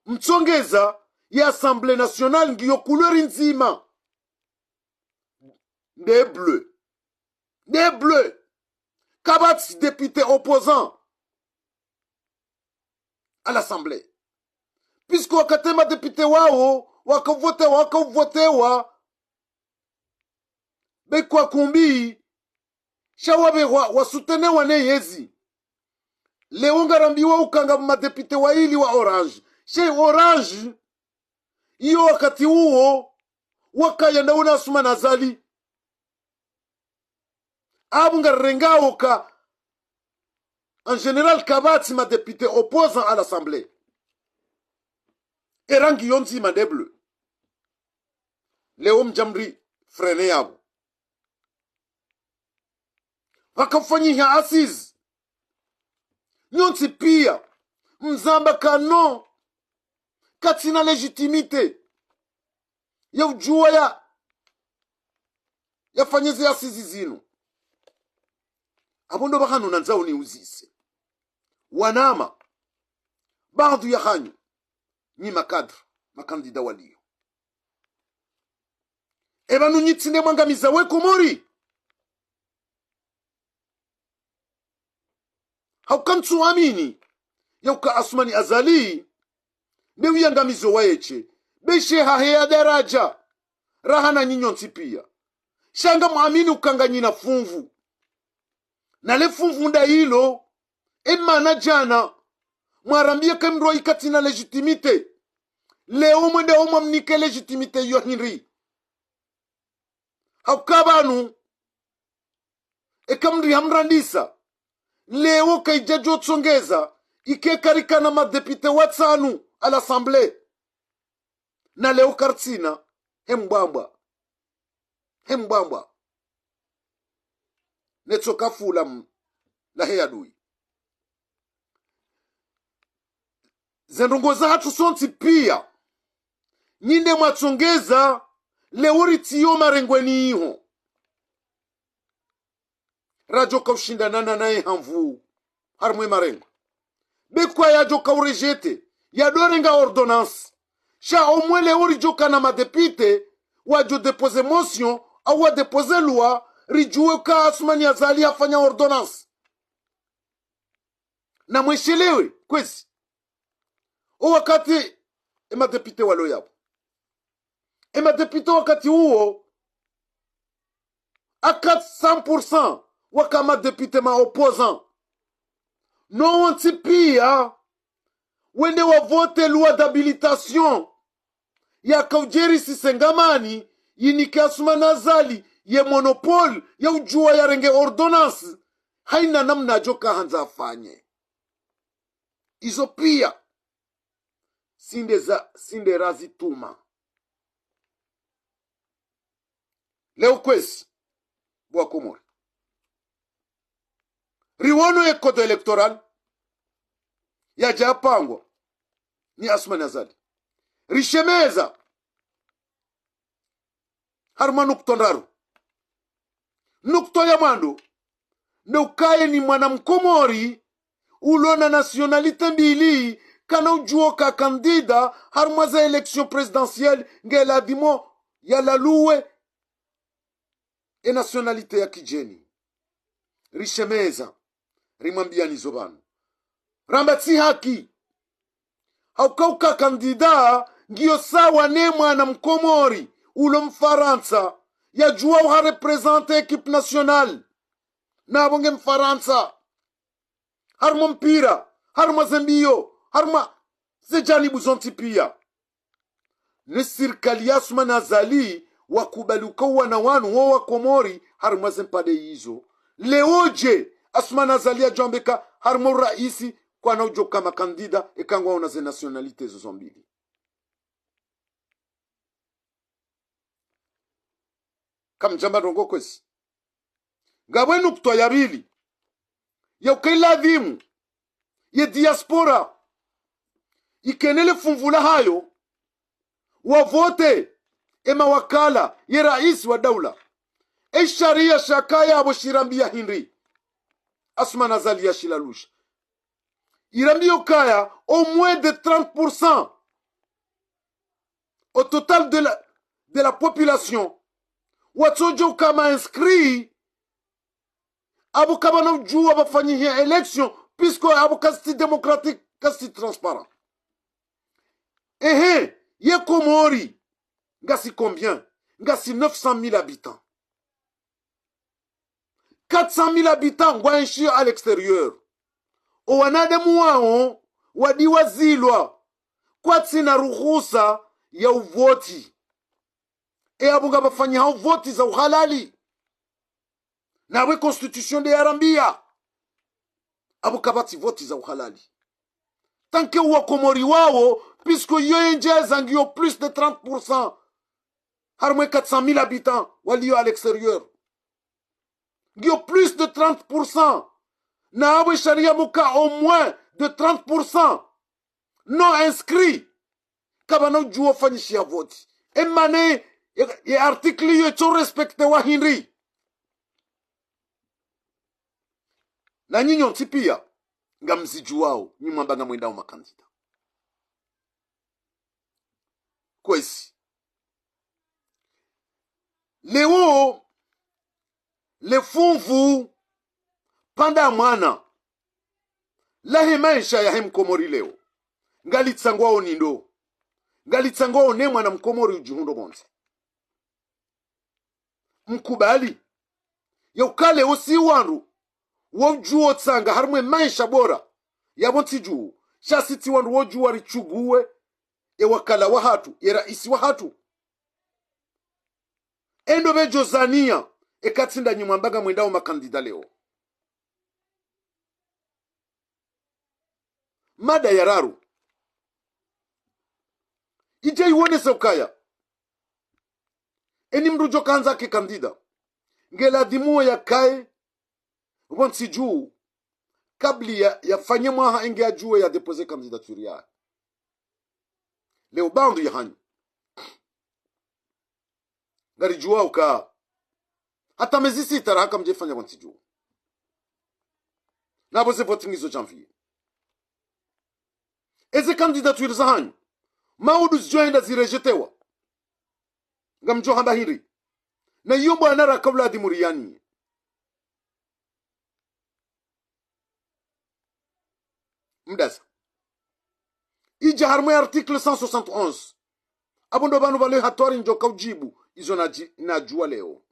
mtsongeza ya Assemblée nationale ngiyo couleur ndzima. Nde bleu. Nde bleu. Kapvatsi député opposant à l'Assemblée. Puisque wakati madéputés wawo wakavotewa, wakavotewa, be kwa kumbi, sha wapvehwa, wasoutenewa ne yezi. Leo ngarambiwa uka ngapvo madéputés waili wa Orange. She Orange, iyo wakati uwo, wakaya ndawo na Assoumani Azali. Apvo ngarirengao ka, en général, kapvatsi madéputés opposants à l'Assemblée. E rangi yo ndzima nde bleu. Leo mdja mri freiner yapvo. Pvakafanyiha assises. Nyontsi piya mzamba ka non, katsina légitimité ya udjuwa ya, yafanye ze assises zinu. Apvo ndo pvahanu nandzao niuzise wanama, baadhwi yahanyu, nyi ma cadres, ma candidats waliyo. E pvanu nyi tsi nde mwangamiza we Komori. Hauka ntsu amini ya uka Assoumani Azali nde uyangamizo wayeshe, be she hahe ya daraja raha na nyi nyontsi piya. Sha ngamwamini uka nganyina funvu. Na le funvu nda ilo, e mana djana mwarambiya ka mdru ika katsina légitimité. Leo mwende omwamnike légitimité yo hindri? Hauka pvanu, eka mdri hamrandisa, Leo kayidjadjo tsongeza, ike karikana madéputés watsanu à l'Assemblée. Na leo karitsina, he mbwambwa. He mbwambwa. Netsoka fula m-, la he adui. Ze ndrongoo zahatru sontsi piya. Nyi nde mwatsongeza, leo ritsiyo marengweni iho. Radjoka ushindana naye ha nvu, harumwa e marengo. Be kwa yadjoka urejeté, yadorenga ordonnance. Sha omwe leo ridjoka na madéputés, wadjo déposé motion, au wa déposé loi, ridjuwe ka Assoumani Azali hafanya ordonnance. Na mweshelewe, kwezi. O wakati, e madéputés walo yapvo. E madéputés wakati uwo, a quatre cents pour cent waka madéputés ma opposants. No wontsi piya, wende wa voté loi d'habilitation. Yaka udjerisi sengamani, yinike Assoumani Azali, ye monopole, ya udjuwa yarenge ordonnance. Hayina namna yadjoka handza afanye. Izo piya. Sinde za, sinde razituma. Leo kwezi, bo wa Komori. Riwono ye code électoral, yadja yapangwa ni Assoumani Azali. Rishemeza. Harumwa nukta ndraru. Nukta ya mwando, nde ukaya ni mwana Mkomori, ulo na nationalité mbili, kana udjuwa uka candidat, harumwa ze élection présidentielle, nge ladhimu yalaluwe e nationalité ya kidjeni. Rishemeza. Rimwambiyani zo pvanu. Ramba tsi haki. Hauka uka candidat ngiyo sawa ne mwana Mkomori, ulo Mfarantsa, yadjuwa uha représenté équipe nationale. Na apvo nge Mfarantsa. Harumwa mpira, harumwa ze mbiyo, harumwa ze janibu zontsi piya. Ne sirikali ya Assoumani Azali wakubali uka uwana wanu wo wa Komori harumwa ze mpandre yizo. Leo dje, Assoumani Azali yadjo amba eka harumwa uraisi kwana udjo uka ma candidat eka ngwaona ze nationalité zo zo mbili. Kamdjamba ndrongoo kwezi. Ngapvo e nukta ya pvili, ya uka iladhimu ye diaspora ikene le funvu lahayo, wa voté e mawakala ye raisi wa daula. E shariya shakaya apvo shirambiya hindri? Assoumani Azali yashilalusha. Irambiya ukaya au moins de trente pour cent au total de la, de la population, watsodjo uka ma inscrits, apvo kapvana udjuwa pvafanyiha élection, puisque apvo kazitsi démocratique, kazitsi transparent. Ehe, ye Komori, ngasi combien? Ngasi neuf cent mille habitants. Quatre cent mille habitants ngwaenshio à l'extérieur. O wanadamu wawo wadiwazilwa kwatsina ruhusa ya uvoti. E apvo ngapvafanyiha uvoti za uhalali. Na apvo e constitution nde yarambiya. Apvo kapvatsi voti za uhalali. Tant que wa Komori wawo, puisque iyo yendjeza ngiyo plus de trente pour cent. Harumwa e quatre cent mille habitants waliyo à l'extérieur. Ngiyo plus de trente pour cent. Na apvo e shariya muka au moins de trente pour cent non inscrits kapvana udjuwa ufanyishiha voti. E mana ye, ye article iyo itso respectewa hindri? Na nyinyi nyontsi piya ngamzidjuwao, nyi mwamba ngamwendao ma candidat. Kwezi. Leo, le funvu pvanda mwana lahe maesha yahe Mkomori leo, ngalitsangwao ni ndo? Ngalitsangwao ne mwana Mkomori udjihundro pvondze. Mkubali ya uka leo si wandru wodjuwa utsanga harumwa e maesha bora yapvo ntsi dju, sha si tsi wandru wodjuwa ritsuguwe e wakala wahatru, ye raisi wahatru. E ndo pvedjo zaniya, eka tsi nda nyi mwamba ngamwendao ma candidat leo. Mada ya raru, idja iwonesa ukaya eni mndru djo handza yake candidat, nge ladhimu yakaye pvontsi dju kabla ya, yafanye mwaha enge yadjuwe ya déposer candidature yahe. Leo baadhwi ya hanyu ngaridjuwa uka hata mezi sita raha kamdjefanya pvontsi dju. Na pvo ze vote ngizo janvier. Eze candidature za hanyu, maudu zidjo henda zirejetewa, ngamdjo hamba hindri? Na iyo bwana raka uladhimu riyani. Mdasa. Idja harumwa ye article cent soixante et onze. Apvo ndo pvanu pvale hatwari ndjo kaudjibu izo nadji-, nadjuwa leo.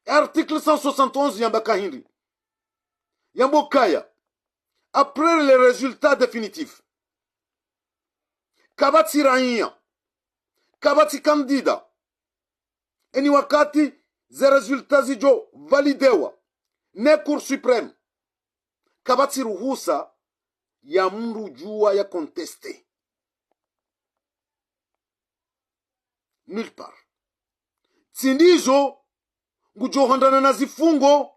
Article cent soixante et onze yamba ka hindri? Yamba ukaya, après les résultats définitifs, kapvatsi raiya, kapvatsi candidat, eni wakati ze résultats zidjo validewa ne Cour suprême, kapvatsi ruhusa ya mndru djuwa ya contester. Nulle part. Tsi ndizo, ngudjo hondana na zifungo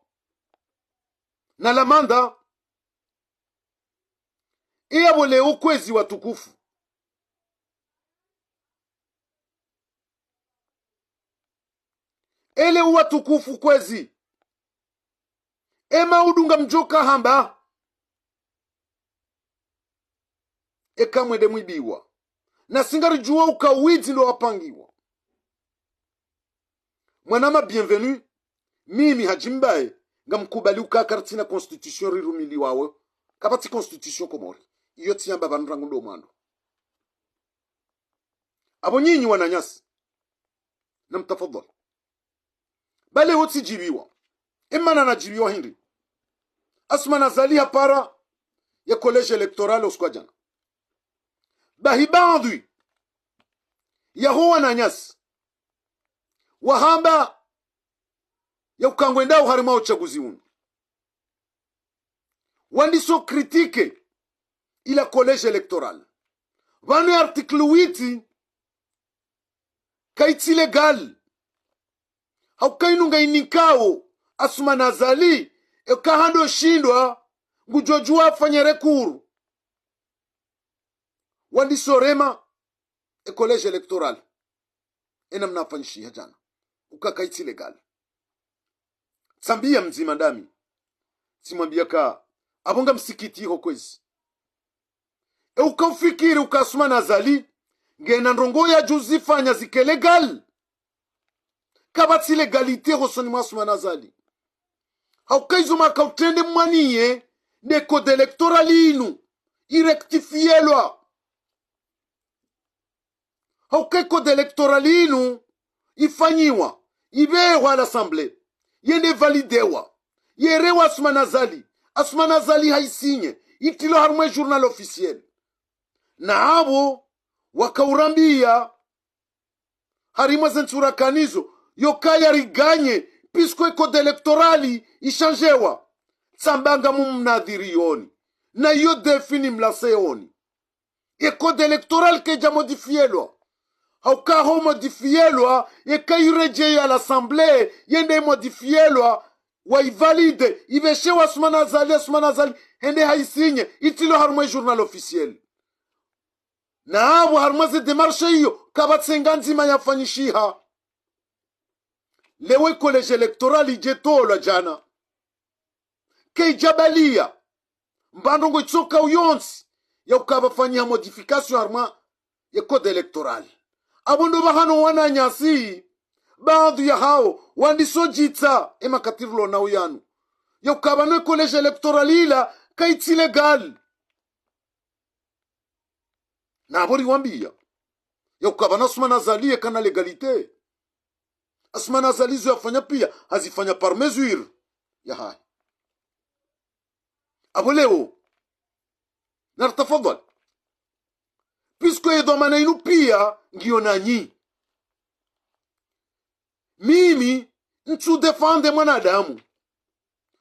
na lamanda. Iyapvo leo kwezi watukufu. Ele uwatukufu kwezi. E maudu ngamdjo kahamba. Eka mwende mwibiwa. Na si ngaridjuwa uka widzi ndo wapangiwa. Mwanama Bienvenu, mimi Hadji Mbaye, ngamkubali uka karitsina constitution rirumiliwawo. Kapvatsi constitution Komori. Iyo tsiyamba pvanu rangu ndo mwando. Apvo nyinyi wananyasi, namtafadhali. Pvale wo tsidjibiwa. Emana nadjibiwa hindri? Assoumani Azali hapara ye collège électoral usiku wa djana. Bahi baadhwi yaho wananyasi wahamba ya uka ngwendao harimwa uchaguzi unu. Wandiso critiquer ila collège électoral. Pvanu ye article huit kayitsi légal. Hauka inu ngayinikao Assoumani Azali, eka hando shindwa, ngudjo djuwa afanye recours. Wandiso rema e collège électoral. Ena mna afanyishiha djana. Uka kayitsi légal. Tsambiya mdzima ndami. Tsimwambiya ka, apvo ngamsikitiho ho kwezi. E uka ufikiri uka Assoumani Azali, ngena ndrongoo yadjo zifanya zike légal. Kapvatsi légalité hosoni mwa Assoumani Azali. Hauka izo maka utrende mwaniye, nde code électoral inu irectifielwa. Hauka e code électoral inu ifanyiwa, ipvehwa à l'Assemblée, yende validewa, yerewa Assoumani Azali, Assoumani Azali hayisinye, itrilwa harumwa e journal officiel. Na apvo wakaurambiya harimwa ze ntsu rakanazo, yo kaya riganye, puisque e code électoral ishanjewa. Tsamba ngamumnadhiri yoni. Na iyo défi nimlance yoni. E code électoral kayidja modifielwa. Hauka ho modifielwa, yeka iredjeyi à l'Assemblée, yende imodifielwa, wayivalide, ipveshewa Assoumani Azali, Assoumani Azali hende hayisinye, itrilwa harumwa e journal officiel. Na apvo harumwa ze démarche iyo, kapvatsi nga ndzima yafanyishiha. Leo e collège électoral idjetolwa djana, kayidjabaliya mba ndrongoo itsokao yontsi ya uka pvafanyiha modification harumwa ye code électoral. Apvo ndo pvahanu wananyasi, baadhwi yahawo, wandiso djitsa, e makati rilo nawo yanu, ya uka pvanu e collège électoral ila kayitsi légal. Na apvo riwambiya ya uka pvanu Assoumani Azali yekana légalité. Assoumani Azali zo yafanya piya, hazifanya par mesure yahahe. Apvo leo, naritafadhali. Puisque ye dhwamana inu piya ngiyo nanyi. Mimi, ntsu défendre mwanadamu.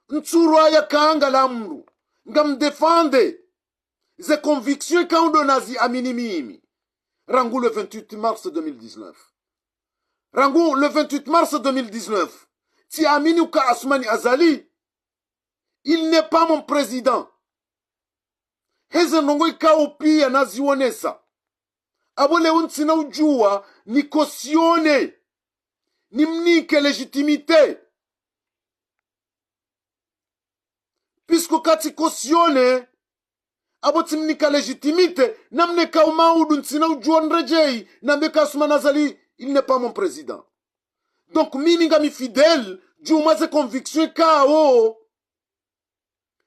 Ntsu rwaya ka ngala mndru. Ngam défendre Ze conviction ikao ndo naziamini mimi. Rangu le vingt-huit mars deux mille dix-neuf. Rangu le vingt-huit mars deux mille dix-neuf. Tsiamini uka Assoumani Azali, il n'est pas mon président. Heze ndrongoo ikao pia nazionesa. Apvo leo ntsina udjua ni cautionner, nimnike légitimité. Puisque katsi cautionner, apvo tsimnika légitimité, namneka umaudu ntsina udjua nredjei, nambe ka Assoumani Azali, il n'est pas mon président. Donc, mimi ngami fidèle, djuu mwa ze conviction ikao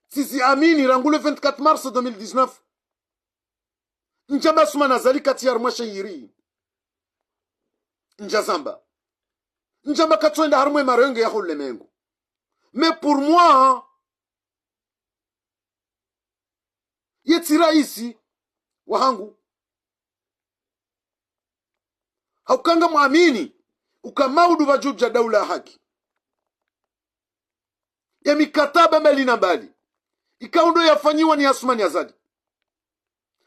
tsiziamini rangu le vingt-quatre mars deux mille dix-neuf. Ndjamba Assoumani Azali katsi harimwa shayiri. Ndjazamba. Ndjamba katsoenda harimwa marenge ya hule mengo. Mais pour moi, ye tsi raisi wahangu. Hauka ngamwamini uka maudu pvadjudja daula ya haki. Ye mikataba mbali na mbali ikao ndo yafanyiwa ni Assoumani Azali,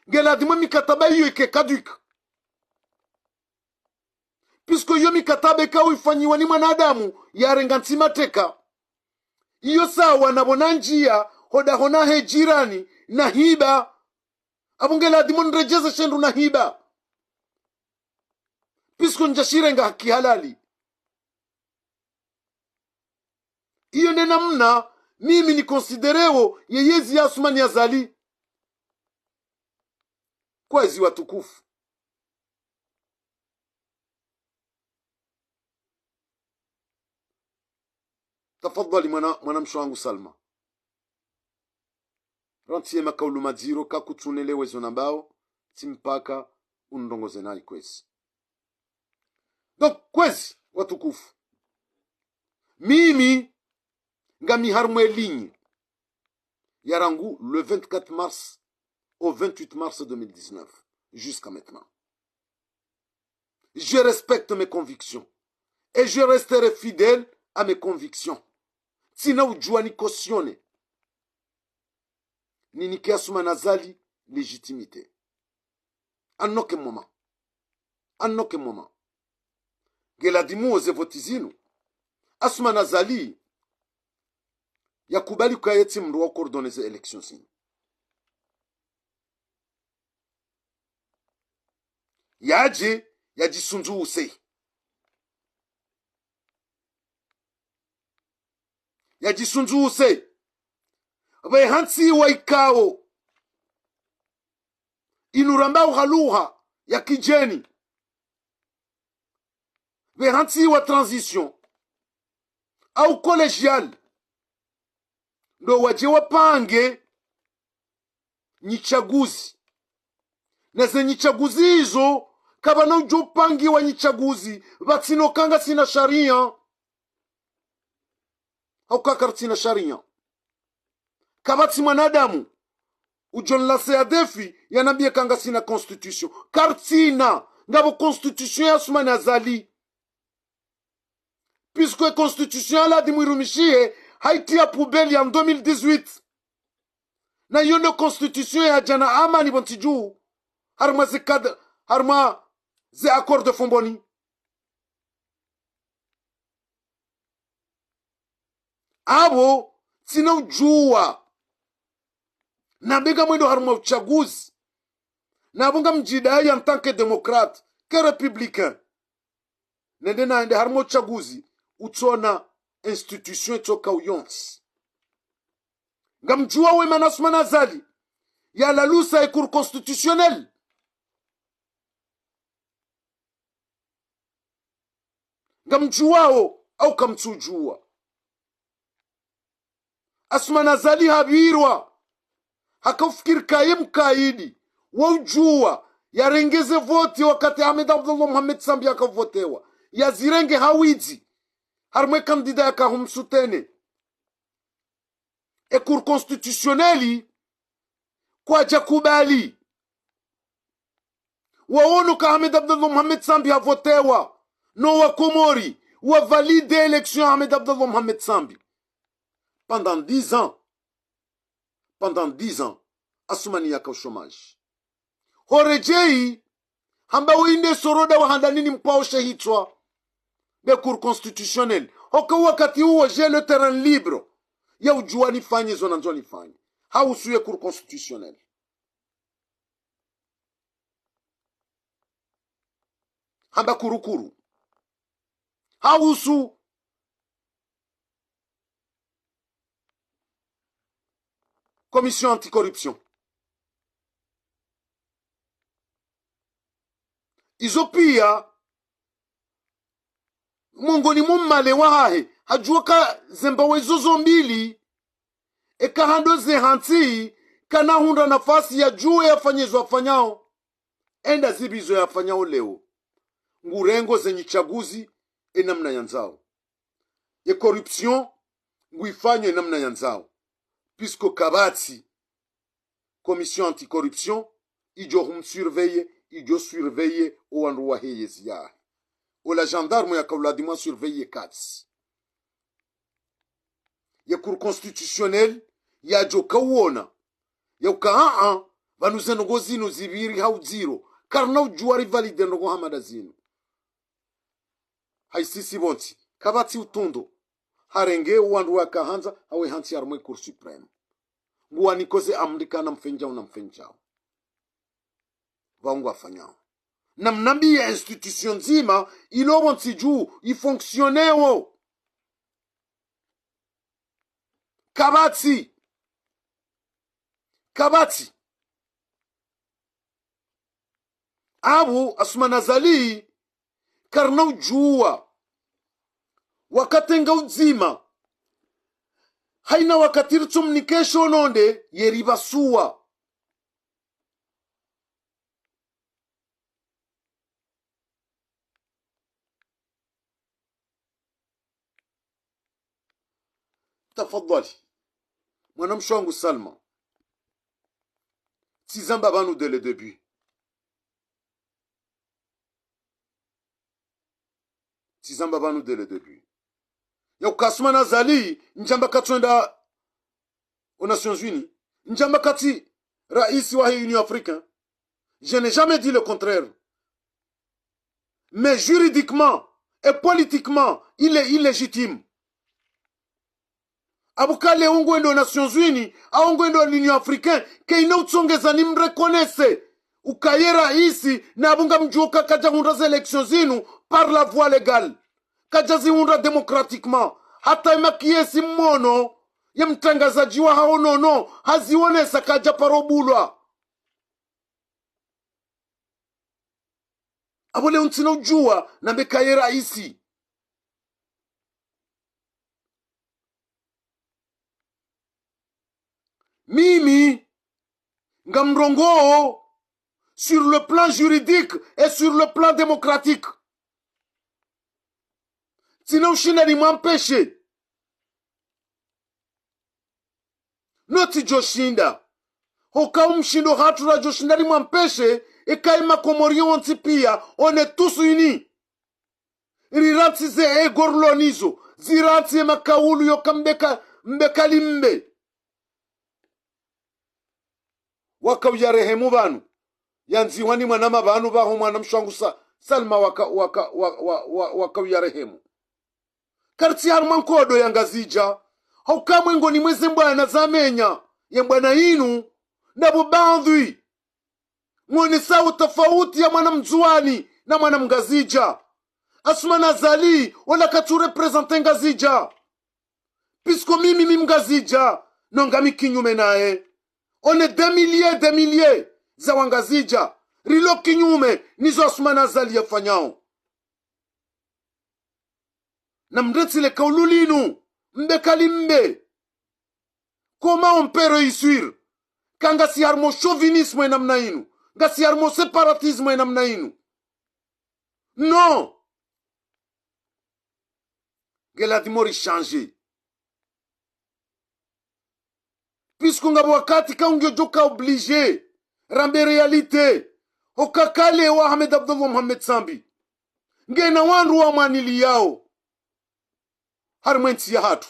ngeladhimu ye mikataba iyo ike caduque. Puisque iyo mikataba ikao ifanyiwa ni mwanadamu yarenga ntsi mateka. Iyo sawa na pvo nandjia hodaho na he jirani nahiba. Apvo ngeladhimu nredjeze she ndru nahiba. Puisque ndjashirenga ha kihalali. Iyo nde namna mimi niconsidéreo ye yezi ya Assoumani Azali. Kwezi watukufu. Tafadhali mwana, mwanamshe wangu Salma. Rantsi ye makaulu madziro, kakutsunelewa ezo nambao, tsi mpaka unrongoze nayi kwezi. Donc, kwezi, watukufu. Mimi, ngami harimwa e ligne ya rangu le vingt-quatre mars au vingt-huit mars deux mille dix-neuf, jusqu'à maintenant. Je respecte mes convictions et je resterai fidèle à mes convictions. Tsina udjua ni cautionner, ninike Assoumani Azali légitimité. À aucun moment. À aucun moment. Ngeladhimu wo ze voti zinu, Assoumani Azali yakubali uka ye tsi mndru wa coordonner ze élections zinu. Yadje, yadjisundzuuse. Yadjisundzuuse. Pvwe hantsi wa ikao inu rambao ha lugha ya kidjeni, pvwe hantsi wa transition au collégiale, ndo wadje wapange nyitsaguzi. Na ze nyitsaguzi izo, kapvana udjo pangiwa nyitsaguzi pvatsina uka ngasina sharia. Hauka kartsina sharia. Kapvatsi mwanadamu udjo nlase ya défi yanambie ka ngasina constitution. Kartsina, ngapvo constitution ya Assoumani Azali. Puisque constitution ya ladhimu irumishihe, haitria poubelle ya deux mille dix-huit. Na iyo ndo constitution yadja na amani pvontsi dju, harimwa ze cadre, harimwa ze accord de Fomboni. Apvo tsina udjua nambe ngamwendo harimwa utsaguzi. Na apvo ngamdjidai en tant que démocrate, que républicain. Nende naende harimwa utsaguzi, utsona institution itsoka uyontsi. Ngamdjuao emana Assoumani Azali yalalusa e Cour constitutionnelle. Ngamdjuao au kamtsudjua. Assoumani Azali hapvirwa, haka ufikiri kaye mkaidi, wa udjua yarenge ze voti wakati Ahmed Abdallah Mohamed Sambi yaka uvotewa, yazirenge ha widzi, harimwa e candidat yaka humsoutenir. E Cour constitutionnelle kwadja kubali. Waono ka Ahmed Abdallah Mohamed Sambi havotewa, no wa Komori wa valide élection ya Ahmed Abdallah Mohamed Sambi. Pendant dix ans, pendant dix ans, Asumani yaka o chômage. Horedjeyi, hamba wende soroda wa handani ni mpvao she hitswa. Be Cour constitutionnelle. Hoka wakati uwo, j'ai le terrain libre ya udjuwa nifanye zo nandzo nifanye. Hausu ye Cour constitutionnelle. Hamba kurukuru. Hausu Commission anticorruption. Izo piya, mongoni mo mmale wahahe, hadjuwa ka zemba wezo zo mbili, eka hando ze hantsi, kana hundra nafasi ya djuwe yafanye zo yafanyao. Enda zibizo yafanyao leo. Ngurengo zenyi tsaguzi, enamna yandzao. Ye corruption, nguifanyo enamna yandzao. Puisque kapvatsi Commission anticorruption, idjo hum surveiller, idjo surveiller o wandru wahe yezi yahe. Ola gendarme yaka uladhimu a surveiller katsi. Ye Cour constitutionnelle, yadjo kauona. Yauka, a-a, pvanu ze ndrongo zinu zipviri hau ziro. Karina udjuwa ri valider ndrongo hama nda zinu. Haisisi pvontsi, kapvatsi utundo. Harenge wandru waka handza, hawe hantsi harumwa ye Cour suprême. Nguwaniko ze amri kana mfanyao na mfanyao. Pvao ngwafanyao. Namnambiye institution ndzima, ilo pvontsi dju, ifonctionnewo. Kapvatsi. Kapvatsi. Apvo, Assoumani Azali, karina udjuwa. Wakati nga udzima. Haina wakati ritsomnike sho nonde, yeripvasuwa. Tafadhali. Mwanamshe wangu Salma. Tsizamba pvanu dès le début. Tsizamba pvanu dès le début. Yauka Assoumani Azali, ndjamba katsu enda aux Nations Unies. Ndjamba katsi raisi wahe Union Africaine. Je n'ai jamais dit le contraire. Mais juridiquement et politiquement, il est illégitime. Apvo kale ongwendo Nations Unies, a ongwendo l'Union Africaine, kayina utsongeza ni mreconnaisse. Ukaye raisi, na apvo ngamdjuo ka kadja hundra ze élections zinu par la voie légale. Kadja zihundra démocratiquement. Hata ye makiyesi mmono, ye mtrangazadji wahawo nono, hazionesa kadja paro bulwa. Apvo leo ntsina udjuwa, nambe kaye raisi. Mimi, ngamrongoo sur le plan juridique et sur le plan démocratique. Tsina ushinda nimwampeshe. No tsidjoshinda. Hoka umshindo hatru radjoshinda nimwampeshe, eka ye makomori wontsi piya, on est tous unis. Rirantsi ze ego rilo nazo, zirantsi ye makaulu yoka mbe ka, mbe kali mbe. Waka uyarehemu pvanu. Yandzihwa ni mwanama pvanu pvaho mwanamshe wangu Sa-, Salma waka, waka, wa, wa, wa, waka uyarehemu. Karitsi harumwa nkodo ya Ngazidja. Hauka mwengoni mwa ze mbwana zamenya ye mbwana yinu, ndapvo baadhwi. Mwonesa utafauti ya mwana Mndzuwani na mwana Mngazidja. Assoumani Azali, ola katsu représenter Ngazidja. Puisque mimi mi Mngazidja, no ngami kinyume naye. On est des milliers, des milliers za Wangazidja rilo kinyume nizo Assoumani Azali yafanyao. Namrentsi le kaulu linu, mbe kali mbe. Comment on peut réussir? Ka ngasi harumwa chauvinisme ye namna yinu. Ngasi harumwa séparatisme ye namna yinu. Non. Ngeladhimu ri changer. Puisque ngapvo wakati ka ungedjoka obligé, rambe réalité. Hoka kale wa Ahmed Abdallah Mohamed Sambi. Ngena wandru wamwaniliyao. Harimwa entsi yahatru.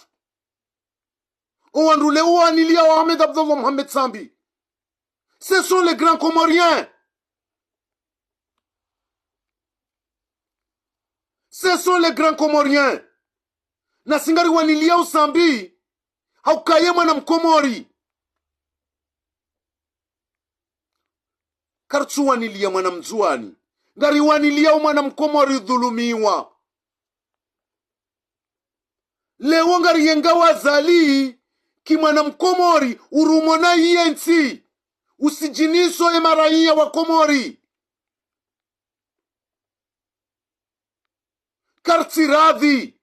O wandru leo waniliyao Ahmed Abdallah Mohamed Sambi. Ce sont les grands Comoriens. Ce sont les grands Comoriens. Nasi ngariwaniliyao Sambi, hauka ye mwana Mkomori. Karitsuwanilia mwana Mndzuwani. Ngariwaniliao mwana Mkomori udhulumiwa. Leo ngariyengao Azali, ki mwana Mkomori, urumwa na yentsi. Usijiniso ye maraiya wa Komori. Karitsi radhi.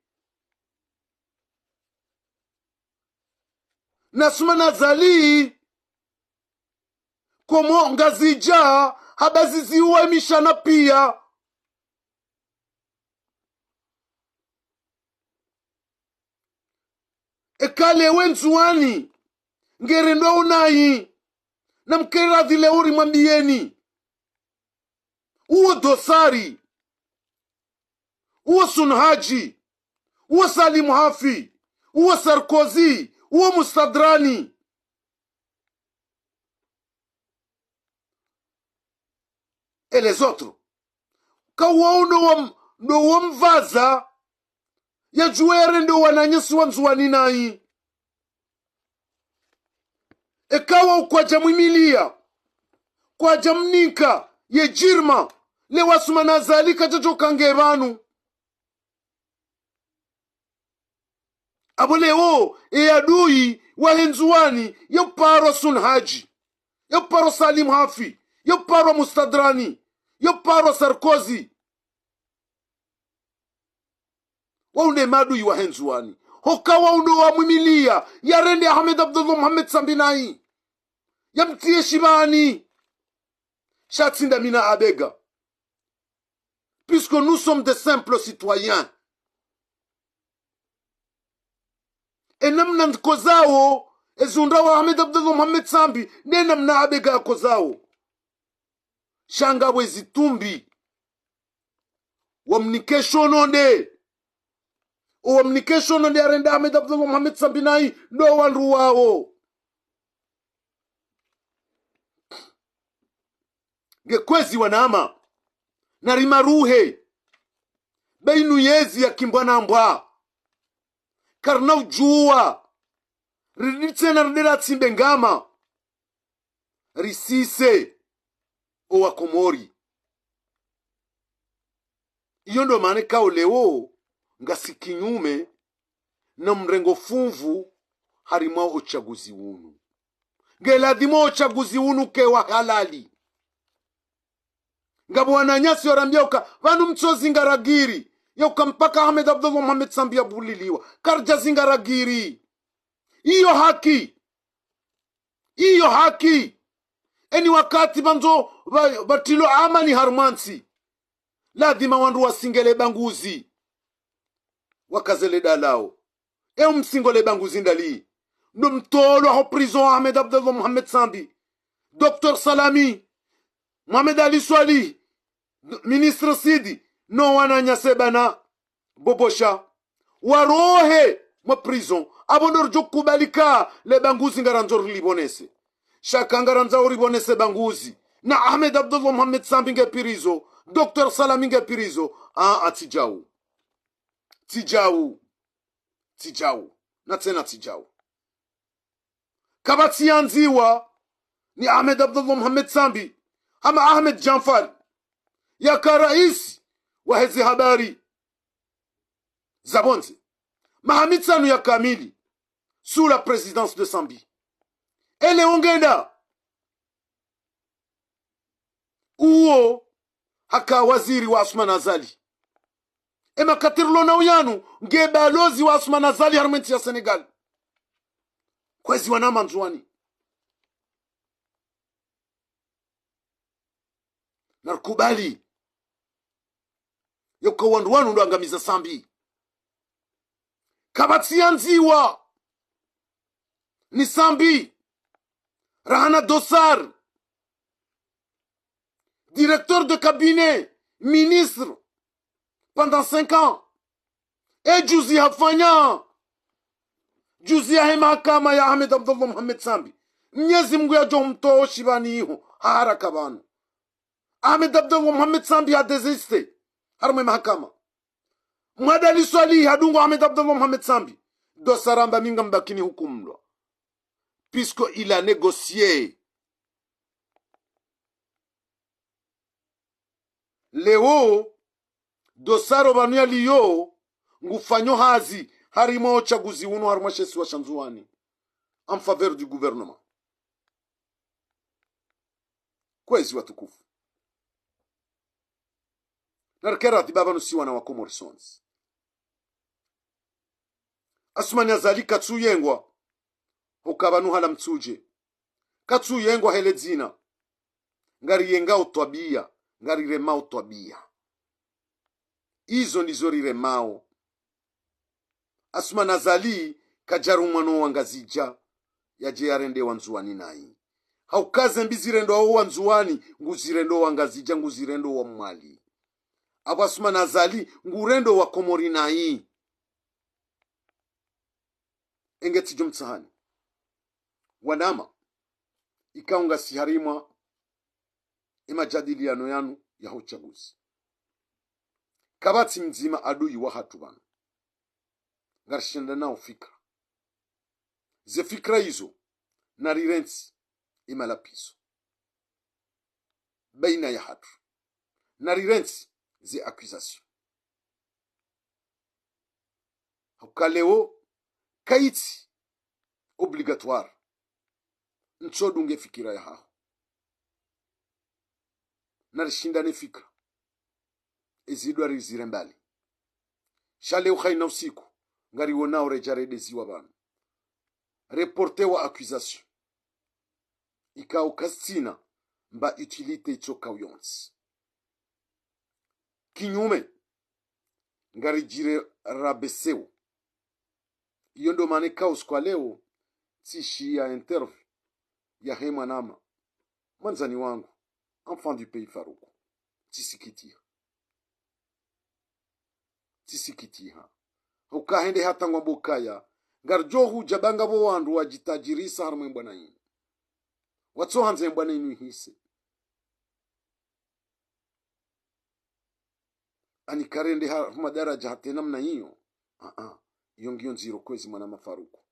Na Assoumani Azali, Komori Ngazidja, habaziziwa emishana piya. Eka leo Ndzuwani ngerendwa unayi, namke radhi leo rimwambiyeni. Uwo Dosari, uwo Sounhadji, uwo Salim Hafi, uwo Sarkozy, uwo Moustadrani. Et les autres. Ka wao ndo wam-, ndo wamvaza, yadjuwe yarende wananyasi wa Ndzuwani nayi. Eka wao kwadja mwimiliya, kwadja mnika ye djirma, leo Assoumani Azali kadjadjoka nge pvanu. Apvo leo, e adui wahe Ndzuwani, yo parwa Sounhadji, yo parwa Salim Hafi, yo parwa Moustadrani, yo parwa Sarkozy. Wao nde maadui wahe Ndzuwani. Hoka wao ndo wamwimiliya, yarende Ahmed Abdallah Mohamed Sambi nayi, yamtriye shibani. Sha tsi nda mi na Abega. Puisque nous sommes des simples citoyens. E namna ndzikozao, ezihundrao Ahmed Abdallah Mohamed Sambi, nde namna Abega yakozao. Sha ngapvo ezitumbi. Wamnike shono nde. O wamnike shono nde yarende Ahmed Abdallah Mohamed Sambi nayi, ndo wandru wao. Nge kwezi wanama, narimaruhe. Be inu yezi ya kimbwa na mbwa. Karina udjuwa. Ridi tsena rende ratsimbe ngama. Risise o Wakomori. Iyo ndo maana ikao leo ngasi kinyume na mrengo funvu harimwa o uchaguzi unu. Nge ladhimu o uchaguzi unu uke wa halali. Ngapvo wananyasi warambia uka, pvanu mtsozingara giri, yauka mpaka Ahmed Abdallah Mohamed Sambi yabuliliwa. Karidja zingara giri. Iyo haki. Iyo haki. Eni wakati pvandzo pva-, pvatrilo amani harumwa ntsi, ladhima wandru wasinge le banguzi, wakaze le dalao. E umsingo le banguzi ndali? Ndo mtolwa ho prison Ahmed Abdallah Mohamed Sambi, Docteur Salami, Mohamed Ali Soilihi, ministre Sidi, no wananyasi bana Bobosha, warohe mwa prison. Apvo ndo ridjo kubali ka le banguzi ngarandzo rilibonese. Sha ka ngarandzo uribonese banguzi, na Ahmed Abdallah Mohamed Sambi nge prison, Docteur Salami nge prison. A, a, tsi djau. Tsi djau. Tsi djau. Na tsena tsi djau. Kapvatsi yandziwa ni Ahmed Abdallah Mohamed Sambi, hama Ahmed Djanfar, yaka raisi wa hezi habari za pvondze maha mitsanu ya kamili, sous la présidence de Sambi. Ele ongenda uwo haka waziri wa Assoumani Azali. E makati rilo nao yanu, nge balozi wa Assoumani Azali harumwa entsi ya Sénégal. Kwezi wanama Ndzuwani. Narikubali yauka wandru wanu ndo wangamiza Sambi. Kapvatsi yandziwa ni Sambi, rahana Dossard, directeur de cabinet, ministre, pendant cinq ans. E juzi hafanya, juzi yahe mahakama ya Ahmed Abdallah Mohamed Sambi, Mnyezi Mungu yadjo mtowa shipvani iho, ha haraka pvanu. Ahmed Abdallah Mohamed Sambi ha désisté harimwa ye mahakama. Mwandaliso Ali hadungwa Ahmed Abdallah Mohamed Sambi. Dosaro amba mi ngam bakini hukumlwa. Puisque il a négocié. Leo, Dosaro pvanu yaliyo, ngufanyo hazi, harimwa wo utsaguzi unu, harimwa she isiwa sha Ndzuwani, en faveur du gouvernement. Kwezi watukufu. Narike radhi ba pvanu si wana wa Komori sontsi. Asumani Azali katsu yengwa, huka pvanu hala Mitsudje. Katsu yengwa hele dzina. Ngari yengao twabiya, ngari remao twabiya. Izo ndizo riremao. Asumani Azali kadjarumwa no Wangazidja, yadje yarende Wandzuwani nayi. Hauka ze mbi zirendwa wo Wandzuwani, nguzirendo Wangazidja, nguzirendo wa Mwali. Apvo Asumani Azali, ngurendo wa Komori nayi. Enge tsidjo mtsahani. Wanama, ikao ngasi harimwa ye majadiliano yanu ya ho utsaguzi. Kapvatsi mdzima adui wahatru pvanu. Ngarishindanao fikira. Ze fikira izo, narirentsi ye malapvizo baina yahatru. Narirentsi ze accusation. Hauka leo, kayitsi obligatoire ntsu dunge fikira yahaho. Narishindane fikira. Ezidwa rizire mbali. Sha leo hayina usiku, ngariwonao redja redeziwa pvanu. Reporter wa accusation. Ikao kazitsina mba utilité itsokao yontsi. Kinyume, ngaridjire rabaisser wo. Iyo ndo mana ikao usiku wa leo, tsishiya interview yahe mwanama, mwandzani wangu, enfant du pays Faruku. Tsisikitiha. Tsisikitiha. Hauka hende hata ngwambo ukaya, ngaridjo hudja ba ngapvo wandru wadjitadjirisa harimwa ye mbwana yinu. Watsohandza ye mbwana yinu ihise. Ani karende ha, huma daraja hata ye namna iyo. Aa, iyo ngiyo ndziro kwezi mwanama Faruku.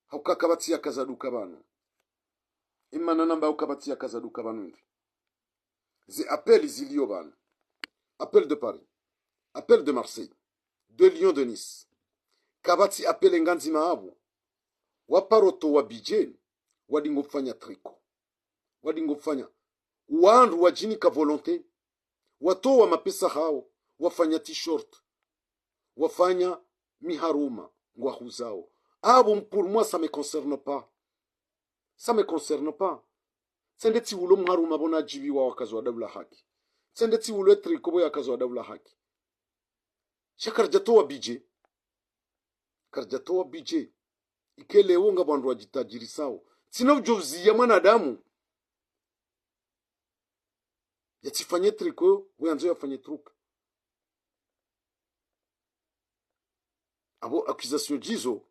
Hauka kapvatsi yakazaduka pvanu. Ye mana namba hauka kapvatsi yakazaduka pvanu ndi. Ze appel ziliyo pvanu. Appel de Paris. Appel de Marseille. De Lyon, de Nice. Kapvatsi appel nga ndzima apvo. Waparo towa budget, wadingo fanya tricot. Wadingo fanya. Wandru wadjinika volonté. Watowa mapesa hawo, wafanya t-shirt, wafanya miharuma, ngwahuzao. Apvo, pour moi, ça me concerne pas. Ça me concerne pas. Tsende tsihulo mharuma pvo nadjibiwa wakazi wa daula haki. Tsende tsihulo tricot pvo yakazi wa daula haki. Sha karidjatowa budget. Karidjatowa budget. Ike leo ngapvo wandru wadjitadjirisao. Tsina udjo uziya mwanadamu yatsifanye tricot, pvo yandzo yafanye truc. Apvo accusation djizo,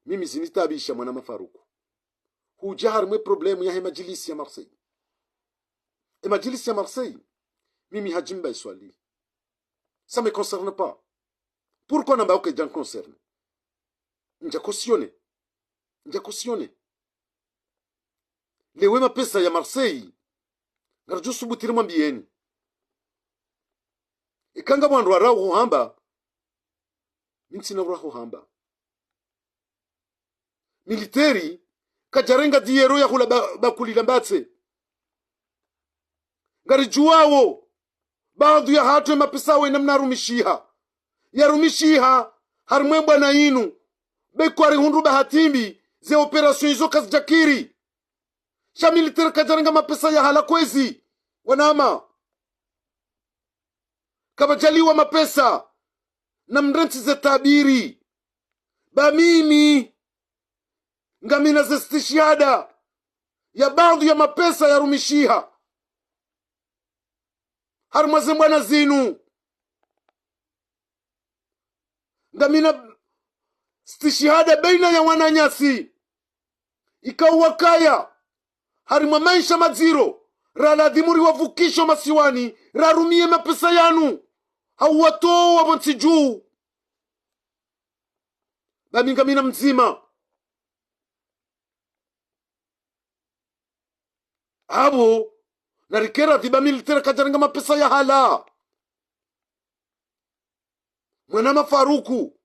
mimi zinitaabisha mwanama Faruku. Hudja harimwa ye problème yahe madjilisi ya Marseille. Ye madjilisi ya Marseille, mimi hadjimba iswali. Ça me concerne pas. Pourquoi namba hauka idja concerner? Ndja cautionner. Ndja cautionner. Leo ye mapesa ya Marseille, ngaridjo subutu rimwambiyeni. Ika ngapvo wandru warao huhamba, mi ntsina urao huhamba. Militaire, kadjarenga diyero yahula ba, bakuli la mbatse. Ngaridjuwao, baadhwi yahatru ye mapesa yawo ye namna yarumishiha. Yarumishiha, harimwa ye mbwana yinu. Be kwarihundru bahati mbi, ze opération izo kazidjakiri. Sha militaire kadjarenga mapesa yahala kwezi. Wanama. Kapvadjaliwa mapesa. Namrentsi ze tabiri. Ba mimi. Ngamina ze stishihada ya baadhwi ya mapesa yarumishiha harimwa ze mbwana zinu. Ngamina stishihada baina ya wananyasi. ikao wakaya harimwa maesha madziro, raladhimu riwavukishe masiwani, rarumiye mapesa yanu, hau watowa pvo ntsi dju. Ba mi ngamina mdzima. Apvo, narike radhi ba militaire kadjarenga mapesa ya hala. Mwanama Faruku,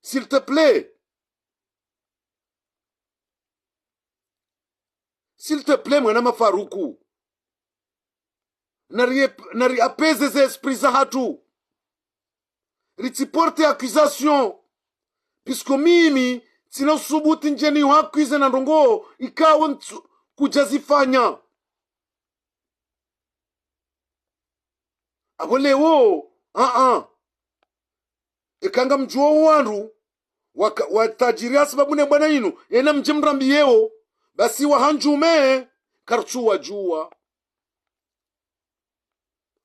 s'il te plaît. S'il te plaît, mwanama Faruku. Nari, nari apaiser ze esprit zahatru. Ritsi porter accusation. Puisque mimi, tsina usubuti ndjeni hu accuser na ndrongo, ikao ntsu, kudjazifanya. Apvo leo, a-a. Eka ngamdjuo wandru, waka, watadjiri hasibabu ne bwana inu, ena mdje mrambiyewo, basi wahandjume, kartsu wadjuwa.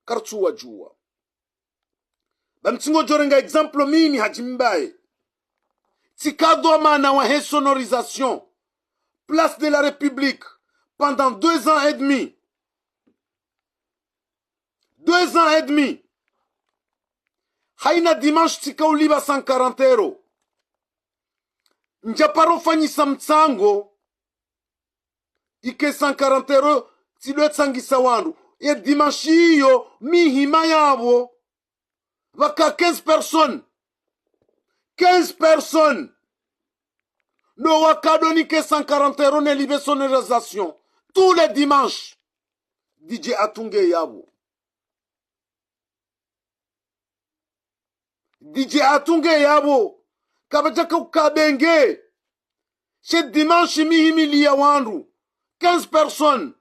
Kartsu wadjuwa. Ba mi tsingodjorenga exemple mimi Hadji Mbaye. Tsika dhwamana wahe sonorisation, Place de la République, pendant deux ans et demi. Deux ans et demi. Haina dimanche tsika ulipva cent quarante euros. Ndjaparo fanyisa mtsango, ike cent quarante euros tsidwe tsangisa wandru. Ye dimanche iyo, mi hima yapvo, pvaka quinze personnes. Quinze personnes. Ndo wakado nike cent quarante euros ne lipve sonorisation. Tous les dimanches. D J Atou nge yapvo. D J Atou nge yapvo. Kapvadjaka ukabenge. She dimanche mi himiliya wandru. Quinze personnes.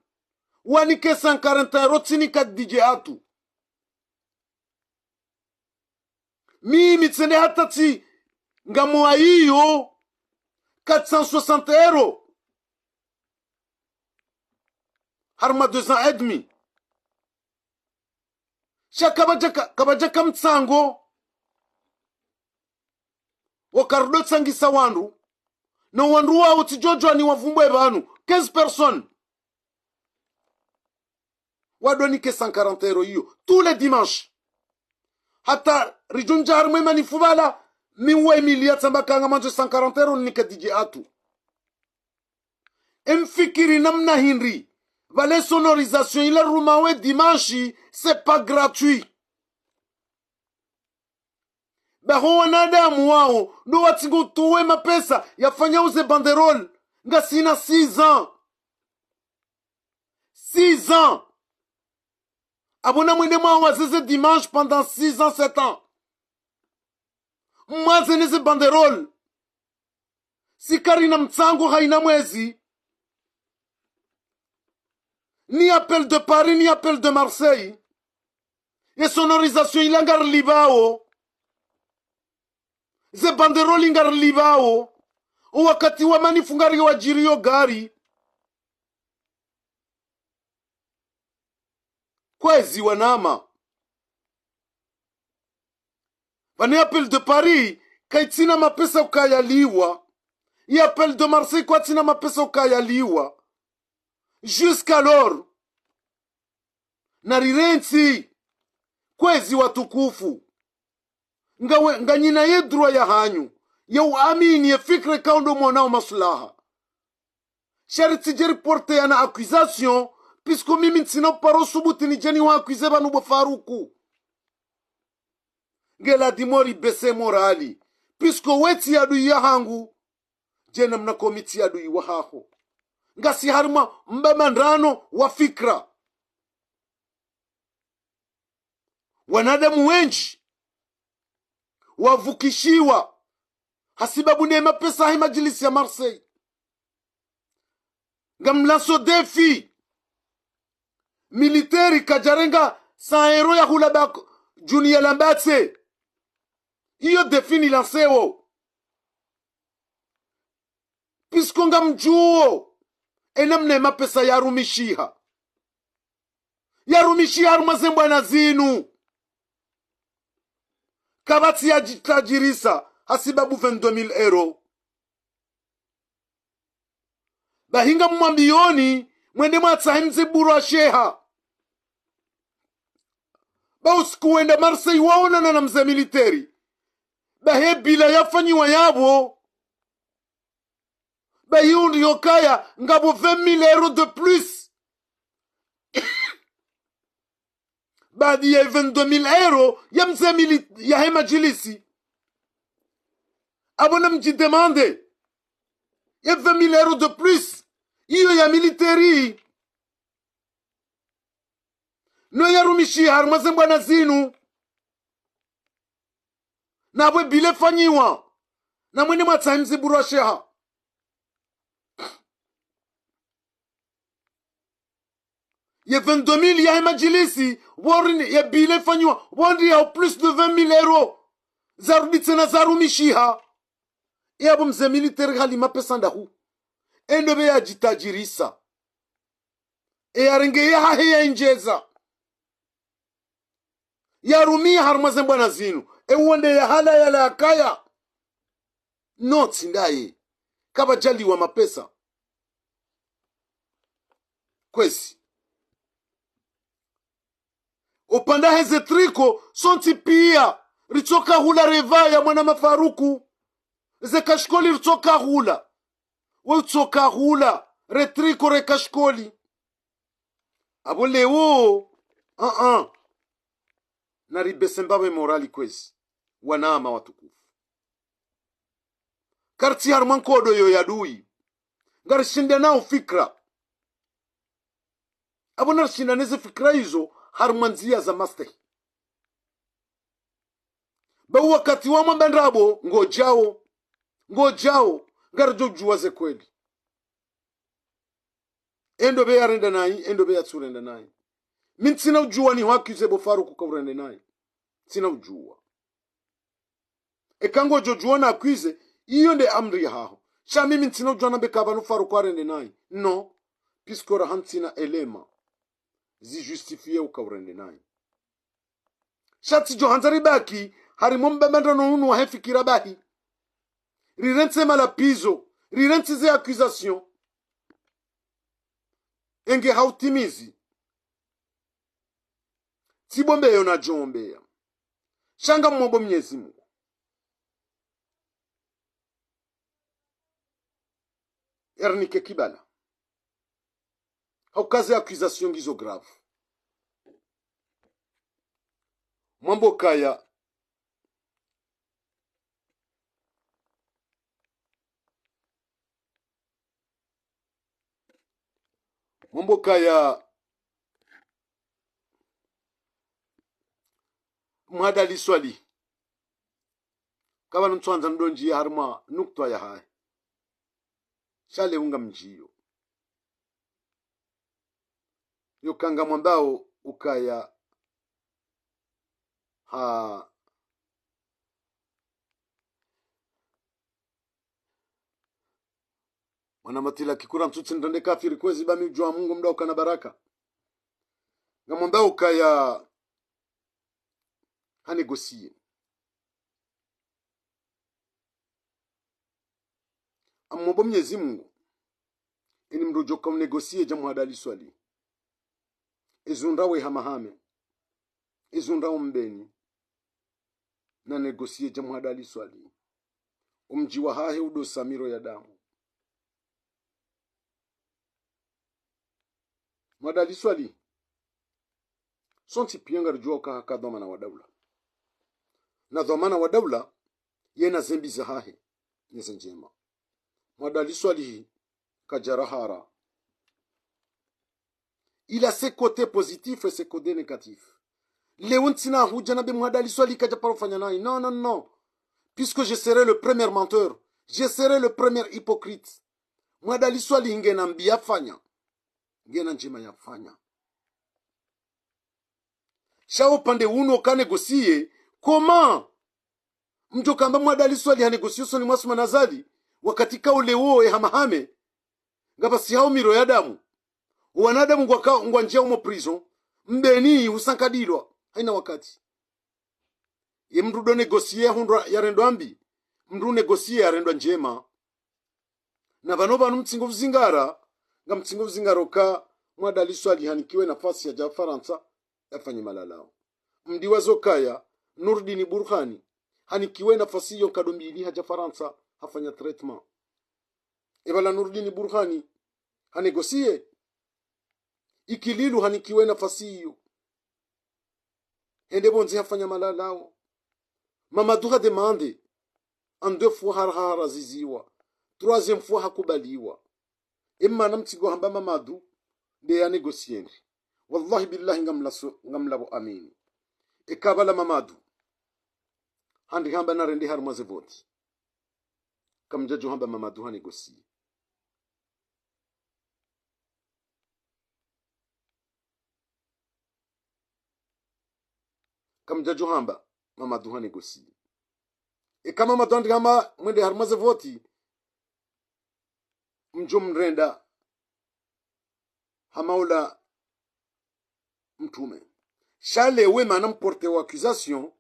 Wanike cent quarante euros tsinika D J Atou. Mimi tsende hata tsi ngamwa iyo quatre cent soixante euros. Harumwa deux ans et demi. Sha kapvadjaka, kapvadjaka mtsango. Wakarudo tsangisa wandru. No wandru wawo tsidjodjwa ni wavumbwe pvanu. Quinze personnes. Wadonike cent quarante euros iyo. Tous les dimanches. Hata ridjundja harimwe manifu pvala, mi wa Emilia tsamba ka ngamwandzo cent quarante euros nike D J Atou. Emfikiri namna hindri, pvale sonorisation ila rumawe dimanche, c'est pas gratuit. Baho wanadamu wawo, ndo watsingo utowe mapesa, yafanya uze banderole, ngasina six ans. Six ans. Apvo namwende mwawaze ze dimanche pendant six ans, sept ans. Mwaze neze banderole. Si karina mtsango haina mwezi. Ni appel de Paris, ni appel de Marseille. Ye sonorisation ila ngarilipvawo. Ze banderole ngarilipvawo. O wakati wa manifu ngariwadjiriyo gari. Kwezi wanama. Pvanu ye appel de Paris, kayitsina mapesa ukaya yalipvwa. Ye appel de Marseille kwatsina mapesa ukaya yalipvwa. Jusqu'alors, narirentsi, kwezi watukufu. Ngawe, nganyina ye droit yahanyu, ya uamini ye fikira ikao ndo mwonao maslaha. Sha ritsidje riporteyana accusation, puisque mimi ntsina uparo subuti nidje niwa accuser pvanu bo Faruku. Ngeladhimu ribaisse morale, puisque we tsi adui yahangu, djena mna komitsi adui wahaho. Ngasi harimwa mbamandrano wa fikira. Wanadamu wendji wavukishiwa hasibabu ne mapesa he madjilisi ya Marseille. Ngamlanso défi. Militaire kadjarenga cent euros ya hula bak-, djuni ya lambatse. Iyo défi nilansewo. Puisque ngamdjuwo enamna emapesa yarumishiha. Yarumishiha harumwa zembwana zinu. Kapvatsi yadjitadjirisa hasibabu vingt-deux mille euros. Bahi ngamumwambiyoni, mwende mwatsahe mze Burwa Sheha. Ba usiku wenda Marseille waonana na mze militaire. Bahi ye bilan yafanyiwa yapvo. Bahi undri yokaya ngapvo vingt mille euros de plus. Baada ya vingt-deux mille euros ya mze mili-, yahe madjilisi. Apvo namdjidemande. Ye vingt mille euros de plus. Iyo ya militaire. No yarumishiha harumwa ze mbwana zinu. Na apvo ye bilan yafanyiwa. Na mwende mwatsahe mze Burwa Sheha. Ye vingt-deux mille yahe madjilisi, pvo ri ni, ye bilan yafanyiwa, pvo ri ya plus de vingt mille euros. Zarudi tsena zarumishiha. Ye apvo mze militaire hali mapesa ndahu. Endo be yadjitajirisa. E yarenge yahahe ya indjeza. Yarumiya harumwa ze mbwana zinu. E uwo nde yahala yala yakaya. No tsi ndaye. Kapvadjaliwa mapesa. Kwezi. Upande wahe ze tricot, sontsi piya. Ritsoka hula revaya mwana ma Faruku. Ze kashikoli ritsoka hula. We utsoka hula. Re tricot re kashikoli. Apvo leo, ah, ah. Naribese mbapvi morali kwezi. Wananya watukufu. Karitsi harumwa nkodo yo ya adui. Ngarishindana no fikira. Apvo narishindane ze fikira izo harumwa ndziya za mastehi. Ba wakati wa mwamba ndrabo, ngodjao. Ngodjao, ngaridjo udjuwa ze kweli. Endo be yarenda nayi, endo be yatsurenda nayi. Mi ntsina udjuwa nihu accuser bo Faruku ka urende nayi. Ntsina udjuwa. Eka ngodjo udjuwa na accuser, iyo nde amri yahaho. Sha mimi ntsina udjuwa nambe ka pvanu Faruku arende nayi. Non. Puisque raha ntsina élément zi justifier uka urende nayi. Sha tsidjo handza ribaki, harumwa mbambandrano unu wahe fikira bahi. Rirentsi malapizo, rirentsi ze accusation. Enge ha utimizi. Tsi bo mbeyo nadjo ombeya. Sha ngamumomba Mnyezi Mungu. Yarinike kibala. Hauka ze accusation ngizo grave. Mwambe ukaya. Mwambe ukaya Mhadali Swalihi. Kapvanu ntsuandza ndondjiye harumwa nukutwa yahahe. Sha leo ngamdjiyo. Yoka ngamwambao ukaya ha. Mwana matila kikura ntsutsi ntrende kafiri kwezi ba mi udjuwa Mungu mdru ukana baraka. Ngamwambao ukaya ha négocier. Ngamumomba Mnyezi Mungu, eni mdru udjoka unégocier dja Mhadali Swalihi. Ezundrawo e Hamahame. Ezundrawo Mbeni. Na négocier dja Mhadali Swalihi. Omdji wahahe udo samiro ya damu. Mhadali Swalihi. Sontsi piya ngaridjuwa uka haka dhwamana wa daula. Na dhwamana wa daula, yena zembi zahahe, ne zendjema. Mhadali Swalihi, kadjarahara. Il a ses côtés positifs et ses côtés négatifs. Leo ntsina hudja nambe Mhadali Swalihi kadjaparo fanya nayi. Non, non, non. Puisque je serai le premier menteur. Je serai le premier hypocrite. Mhadali Swalihi ngena mbi yafanya. Ngena ndjema yafanya. Sha upande unu uka négocier, comment? Mdjoka amba Mhadali Swalihi ha négocier usoni mwa Assoumani Azali, wakati ka ule wo e Hamahame, ngapvasi hao miro ya damu. Wanadamu ngwaka, ngwandjia umo prison, Mbeni husankadilwa, haina wakati. Ye mdru udo négocier yahundrwa yarendwa mbi, mdru négocier yarendwa ndjema. Na pvanu pvanu mtsingo uzingara, Ngamtsingo uzingaro ka Mwadali Swalihi hanikiwe nafasi yadja Farantsa yafanye malalao. Mdiwazo kaya Nurdini Burhani hanikiwe nafasi iyo nkado mbili hadja Farantsa hafanya traitement. Epvala Nurdini Burhani hanegosie. Ikililu hanikiwe nafasi iyo. Hende pvondze hafanya malalao. Mamadu hademande. En deux fois har-, haraziziwa. Troisième fois hakubaliwa. Emana mtsigo hamba Mamadu nde yanegosie ndi. Wallahi billahi ngamlaso-, ngamlapvo amini. Eka pvala Mamadu handi hamba narende harumwa ze voti, kamdjadjo hamba Mamadu hanegosie. Kamdjadjo hamba Mamadu hanegosie. Eka Mamadu handi hamba mwende harumwa ze voti, mdjo mrenda hama ula mtrume. Sha lewo emana mporte wa accusation.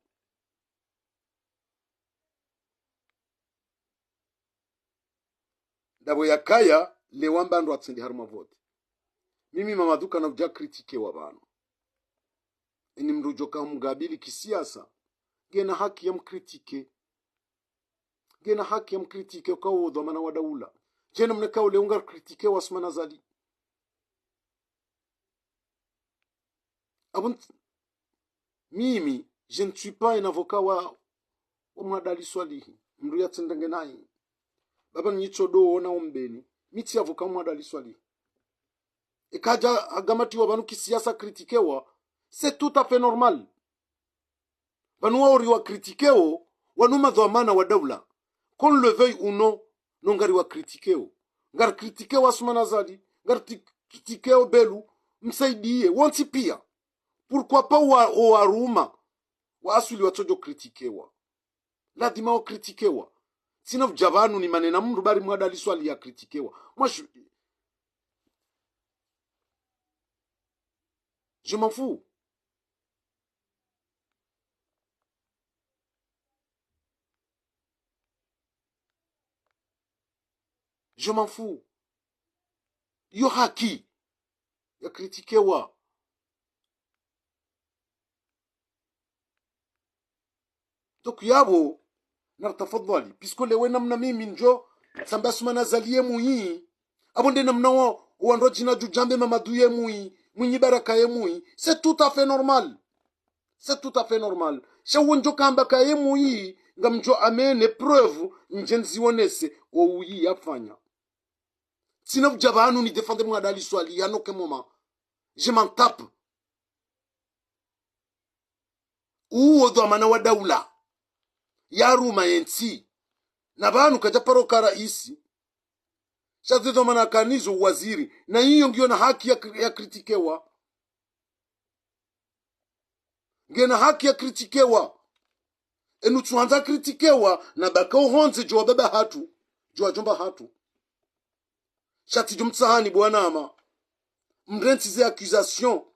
Ndapvo yakaya lewo amba ndo atsende harumwa voti. Mimi Mamadu kana udja kritikewa pvanu. Eni mndru udjo ka humgabili kisiasa, ngena haki ya mkritike. Ngena haki ya mkritike uka wo dhwamana wa daula. Djena mneka ule unga kritikewa Assoumani Azali. Apvo nt-, mimi, je ne suis pas un avocat wa, wa Mwadali Swalihi. Mndru yatsendenge nayi. Pvapva nitso do ona ombeni. Mi tsi avocat wa Mwadali Swalihi. Eka hadja hagamatiwa pvanu kisiasa kritikewa, c'est tout à fait normal. Pvanu wao riwakritikeo, wanu madhwamana wa daula. Qu'on le veuille ou non, no ngariwakritikeo. Ngarikritikeo Assoumani Azali, ngarikritikeo Belou, Msaidie, wontsi pia. Pourquoi pas wa, o waruma, wa aswili watsodjo kritikewa. Ladhima wakritikewa. Tsina udja pvanu nimane na mndru bari Mwadali Swalihi yakritikewa. Moi, je, je m'en fous. Je m'en fous. Iyo haki ya kritikewa. Donc yapvo, naritafadhwali, puisque lewo namna mimi ndjo tsamba Assoumani Azali ye mwi, apvo nde namna wo, wandru wadjina djudjambe Mamadu ye mwi, Mwinyi Baraka ye mwi, c'est tout à fait normal. C'est tout à fait normal. Sha wo ndjo kamba ka ye mwi, ngamdjo amene preuve, ndje nizionese, o uyi yafanya. Tsina udja pvanu ni défendre Mwadali Swalihi, à aucun moment. Je m'en tape. Uwo dhwamana wa daula. Yaruma yentsi. Na pvanu kadja paro ka raisi. Sha ze dhwamana kanizo uwaziri. Na iyo ngiyo na haki ya kri-, ya kritikewa. Ngena haki ya kritikewa. Enu tsuhandza kritikewa, na baka uhondze djo wa baba hatru, djo wa djomba hatru. Sha tsidjo mtsahani bwana ama. Mrentsi ze accusation.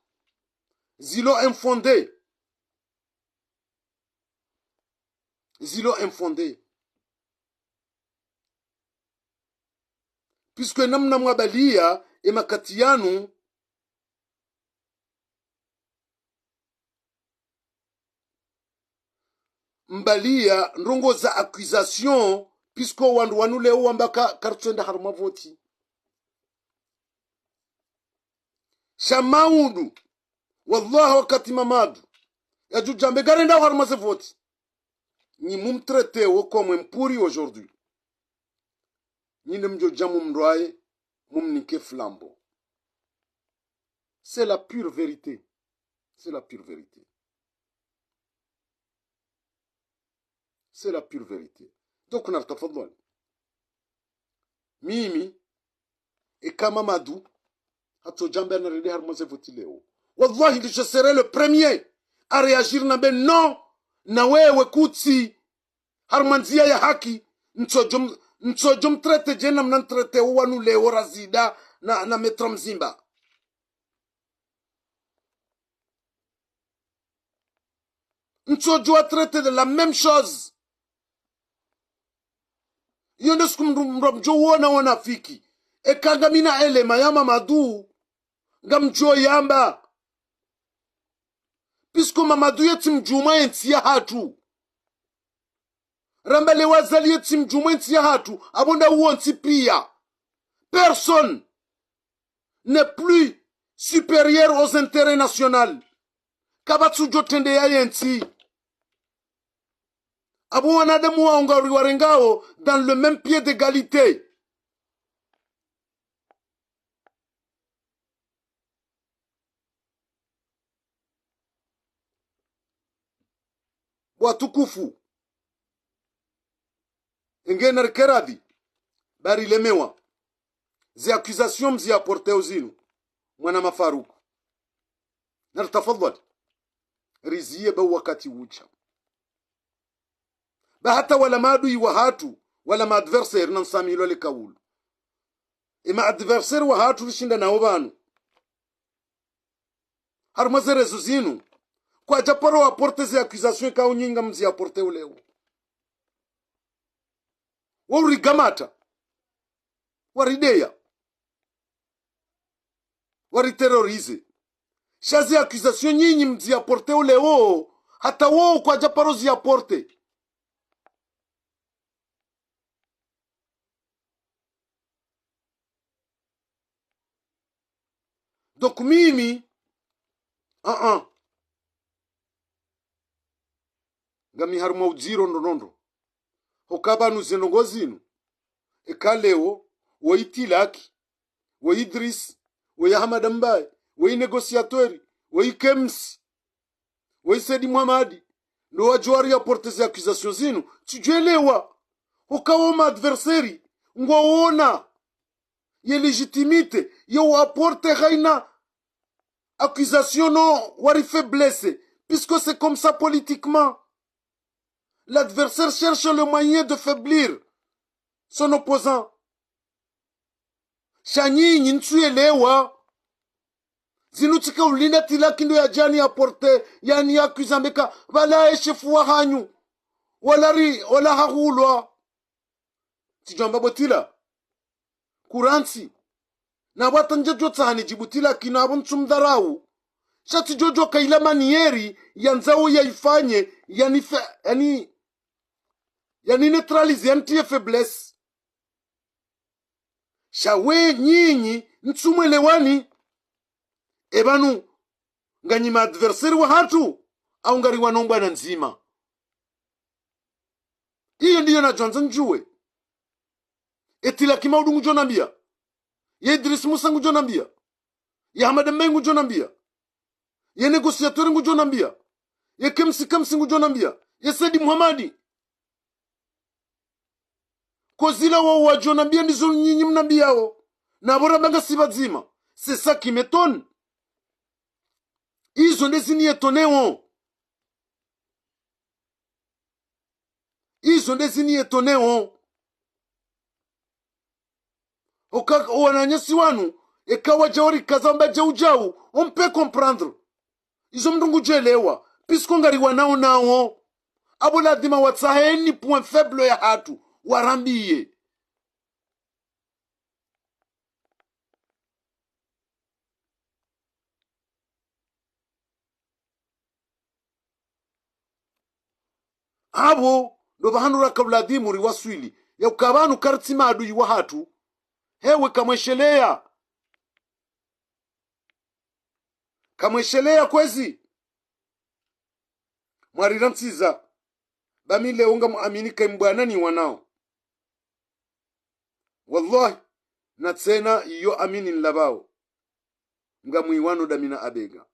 Zilo infondé. Zilo infondé. Puisque namna mwabalia, e makati yanu, mbalia ndrongo za accusation, puisque wandru wanu leo wamba ka, karitswenda harumwa voti. Sha Mamadu, wallahi wakati Mamadu yadjudjambe ngarendao harumwa ze voti, nyi mumtraité wo comme un pourri aujourd'hui. Nyi nde mdjodja mumrwaye, mumnike flambeau. C'est la pure vérité. C'est la pure vérité. C'est la pure vérité. Donc, naritafadhwali. Mimi, eka Mamadu hatsodjambe narende harumwa ze voti leo, wallahi, je serai le premier à réagir nambe non, na wewe kutsi harumwa ndzia ya haki, ntsodjo m-, ntsodjo mtraité dje namna ntraité o wanu leo Razida na, na Maître Mzimba. Ntsodjo watraité de la même chose. Iyo nde siku mndru, mndru mdjo wona wanafiki. Eka ngamina élément ya Mamadou, ngamdjo yamba. Puisque Mamadou yetsi mdjuu mwa yentsi yahatru. Ramba leo Azali yetsi mdjuu mwa yentsi yahatru, apvo nda wontsi piya. Personne n'est plus supérieur aux intérêts nationaux. Kapvatsi udjo trendeya yentsi. Apvo wanadamu wawo ngari warengao dans le même pied d'égalité. Bo watukufu, enge narike radhi, ba rilemewa. Ze accusations mzi apporteo zinu, mwana Mafaruku. Naritafadhwali, riziye ba wakati wudja. Ba hata wala maadui wahatru, wala ma adversaires, na nsamilwa le kaulu. E ma adversaires wahatru rishinda nao pvanu harumwa ze réseaux zinu, kwadja paro apporte ze accusations ikao nyinyi ngamzi apporteo leo. Wo urigamata, warideya, wariterroriser. Sha ze accusations nyinyi mzi apporteo leo, hata wo kwadja paro zi apporter. Donc mimi, ah, ah. Ngami harumwa udziro ndrondrondro. Hoka pvanu ze ndrongoo zinu, eka leo, wo Itilaki, wo Idris, wo Ahamada Mbaye, wo Négociateur, wo Kems, wo Said Mohamed, ndo wadjo wari apporter ze accusations zinu, tsidjwelewa. Hoka wo ma adversaires, ngwaona ye légitimité yo apporter haina accusation no wari faiblesse, puisque c'est comme ça politiquement. L'adversaire cherche le moyen de faiblir son opposant. Sha nyinyi ntsu yelewa. Zinu tsika ulinda Tilaki ndo yadje yani apporter, yani accuser amba eka pvala ye shefu wahanyu, wala ri, wala hahulwa. Tsidjo amba bo Tila, kurantsi. Na pvwa hata ndjadjo tsaha nidjibu Tilaki na apvo ntsu mdharau. Sha tsidjo djuwa eka ila manière yandzao yayifanye, yani fe-, yani, yani neutraliser, yani tiye faiblesse. Sha we nyinyi ntsu mwelewani. E pvanu, nganyi ma adversaires wahatru, au ngari wanombwa na ndzima. Iyo ndiyo nadjo andza ndjuwe. E Tilaki Maudu ngudjo nambia. Ye Idris Musa ngudjo nambia. Ye Ahamada Mbaye ngudjo nambia. Ye Négociateur ngudjo nambia. Ye Kems Kems ngudjo nambia. Ye Said Mohamed. Ko zila wo wadjo nambia ndizo nyinyi mnambiao. Na pvo ramba ngasi pvadzima. C'est ça qui m'étonne. Izo nde zini étonneo. Izo nde zini étonneo. Oka, o wananyasi wanu, eka wadja warikaza amba djau djau, on peut comprendre. Izo mndru ngudjo elewa, puisque ngari wanao nao. Apvo ladhima watsahe ni point faible yahatru, warambiye. Apvo ndo pvahanu raka uladhimu riwaswili, ya uka pvanu karitsi maadui wahatru. Hewe kamwesheleya. Kamwesheleya kwezi. Mwarirantsiza. Ba mi leo ngamuamini ka imbwana ni wanao. Wallahi, na tsena iyo amini nilapvao. Ngamwiwano dami na Abega.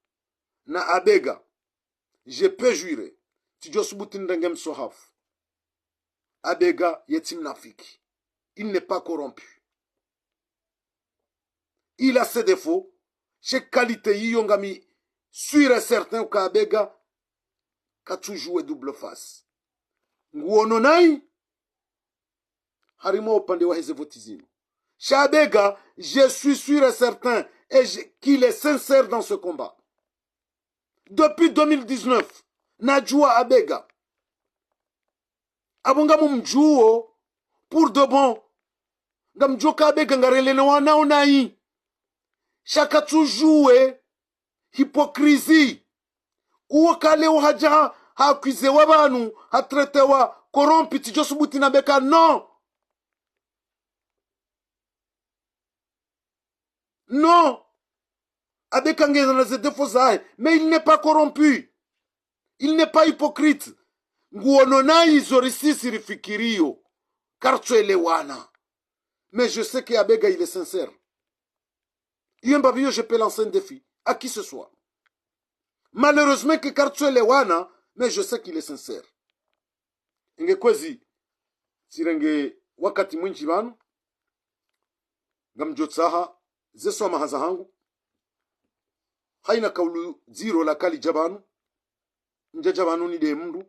Na Abega, je peux jurer, tsidjo subuti nirenge mswahafu. Abega yetsi mnafiki. Il n'est pas corrompu. Il a ses défauts, she qualité yiyo ngami sûr et certain uka Abega katsu jouer double face. Nguono nayi, harimwa upande waheze voti zinu. Sha Abega, je suis sûr et certain et je, qu'il est sincère dans ce combat. Depuis deux mille dix-neuf, nadjua Abega. Apvo ngamumdjuo pour de bon. Ngamdjoka Abega ngarelene wana onayi. Sha katsudjuwe hypocrisie. Uwo kale uhadja ha, ha accuser wa pvanu, ha traiter wa corrompu, tsidjo subuti nambe ka non. Non. Abega ngena ze défaut zahe, mais il n'est pas corrompu. Il n'est pas hypocrite. Nguono nayi zo risisi rifikiriyo. Kartsuelewana. Mais je sais que Abega, il est sincère. Iyo mbapvi yo, je peux lancer un défi à qui que ce soit. Malheureusement que kartsuelewana, mais je sais qu'il est sincère. Inge kwezi, tsirenge wakati mwindji pvanu, ngamdjotsaha ze swamaha zahangu. Hayina kaulu dziro la kalidja pvanu, ndjadja pvanu nideye mndru,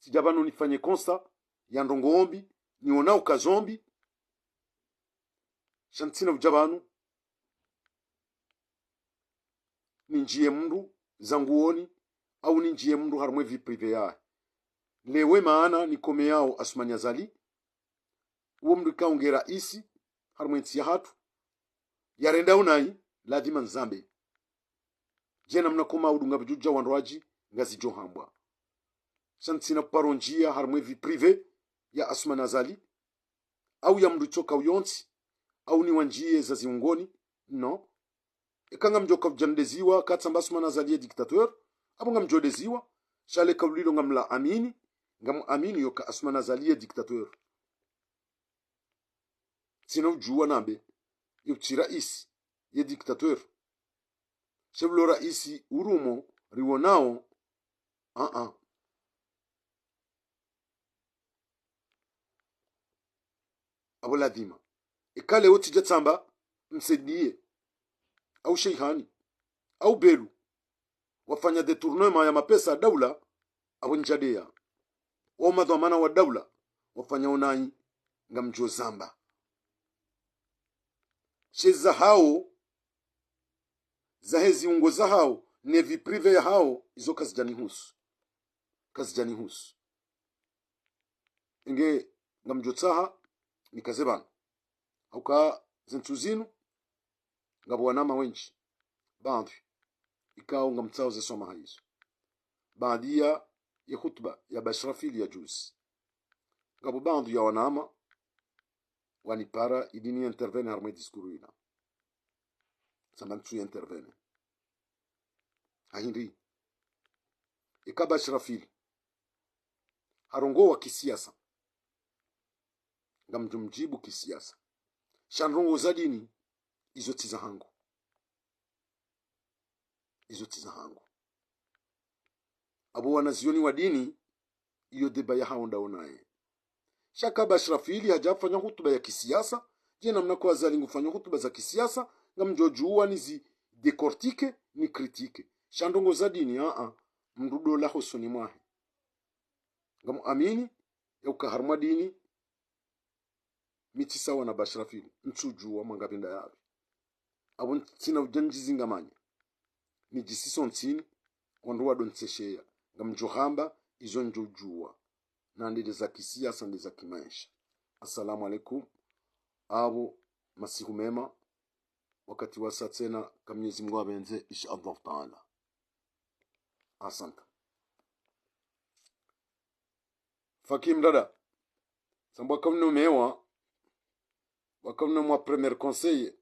tsidja pvanu nifanye constat ya ndrongoo mbi, niwonao ka zo mbi, sha ntsina udja pvanu, nindjiye mndru zanguoni, au nindjiye mndru harumwa e vie privée yahe. Lewo maana nikomeyao Assoumani Azali, uwo mndru ikao nge raisi harumwa entsi yahatru, yarenda unayi, lazima nizambe. Djena mna koma udunga pvidjudja wandru wadji ngazidjo hambwa. Sha ntsina paro ndjiya harumwa e vie privée ya Assoumani Azali, au ya mndru tsoka uyontsi, au niwandjiye za ziungoni, non. Eka ngamdjoka udja ndeziwa, katsamba Assoumani Azali ye dictateur, apvo ngamdjo deziwa, sha le kaulilo ngamlaamini, ngamuamini yoka Assoumani Azali ye dictateur. Tsina udjuwa nambe, ye utsi raisi, ye dictateur. Sha pvulo raisi urumo, riwonao, a-a. Apvo lazima. Eka lewo tsidja tsamba, Msaidié, au Sheihani, au Belou, wafanya détournement ya mapesa ya daula, apvo ndjadeya. Wo madhwamana wa daula, wafanya unayi, ngamdjo zamba. Sha eza hawo, zahe ziungo zahawo, ne vie privée yahawo, izo kazidjanihusu. Kazidjanihusu. Inge ngamdjotsaha nikaze pvanu. Hauka ze ntsu zinu, ngapvo wanama wendji, baadhwi, ikao ngamtsaho ze swamaha izo. Baada ya, ya hutuba ya Bashirafil ya juzi, ngapvo baadhwi ya wanama wanipara ili ni intervenir harumwa e discours ila. Tsamba ntsu intervenir. Ha hindri? Eka Bashirafil harongowa kisiasa, ngamdjo mdjibu kisiasa. Sha ndrongoo za dini, izo tsi zahangu. Izo tsi zahangu. Apvo wanazioni wa dini, iyo débat yahawo ndawo naye. Sha eka Bashirafil hadja hafanya hutuba ya kisiasa, djena mna ko Azali ngufanya hutuba za kisiasa, ngamdjo djuwa nizi décortiquer, ni critiquer. Sha ndrongoo za dini, a-a, mndru dola hosoni mwahe. Ngamuamini, yauka harumwa dini, mi tsi sawa na Bashirafil, ntsudjuwa mwanga pvinda yapvi. Apvo ntsina udja ndjizingamanye. Nidjisiso ntsini, wandru wado ntsesheya. Ngamdjo hamba, izo ndjo djuwa. Na nde za kisiasa, nde za kimaesha. Assalamu alaikum. Apvo masihu mema. Wakati wasa tsena, ka Mnyezi Mngu apvendze, insha Allahu Taala. Asante. Fakim dada. Tsamba ka mno mewa. Waka mno mwa premier conseiller.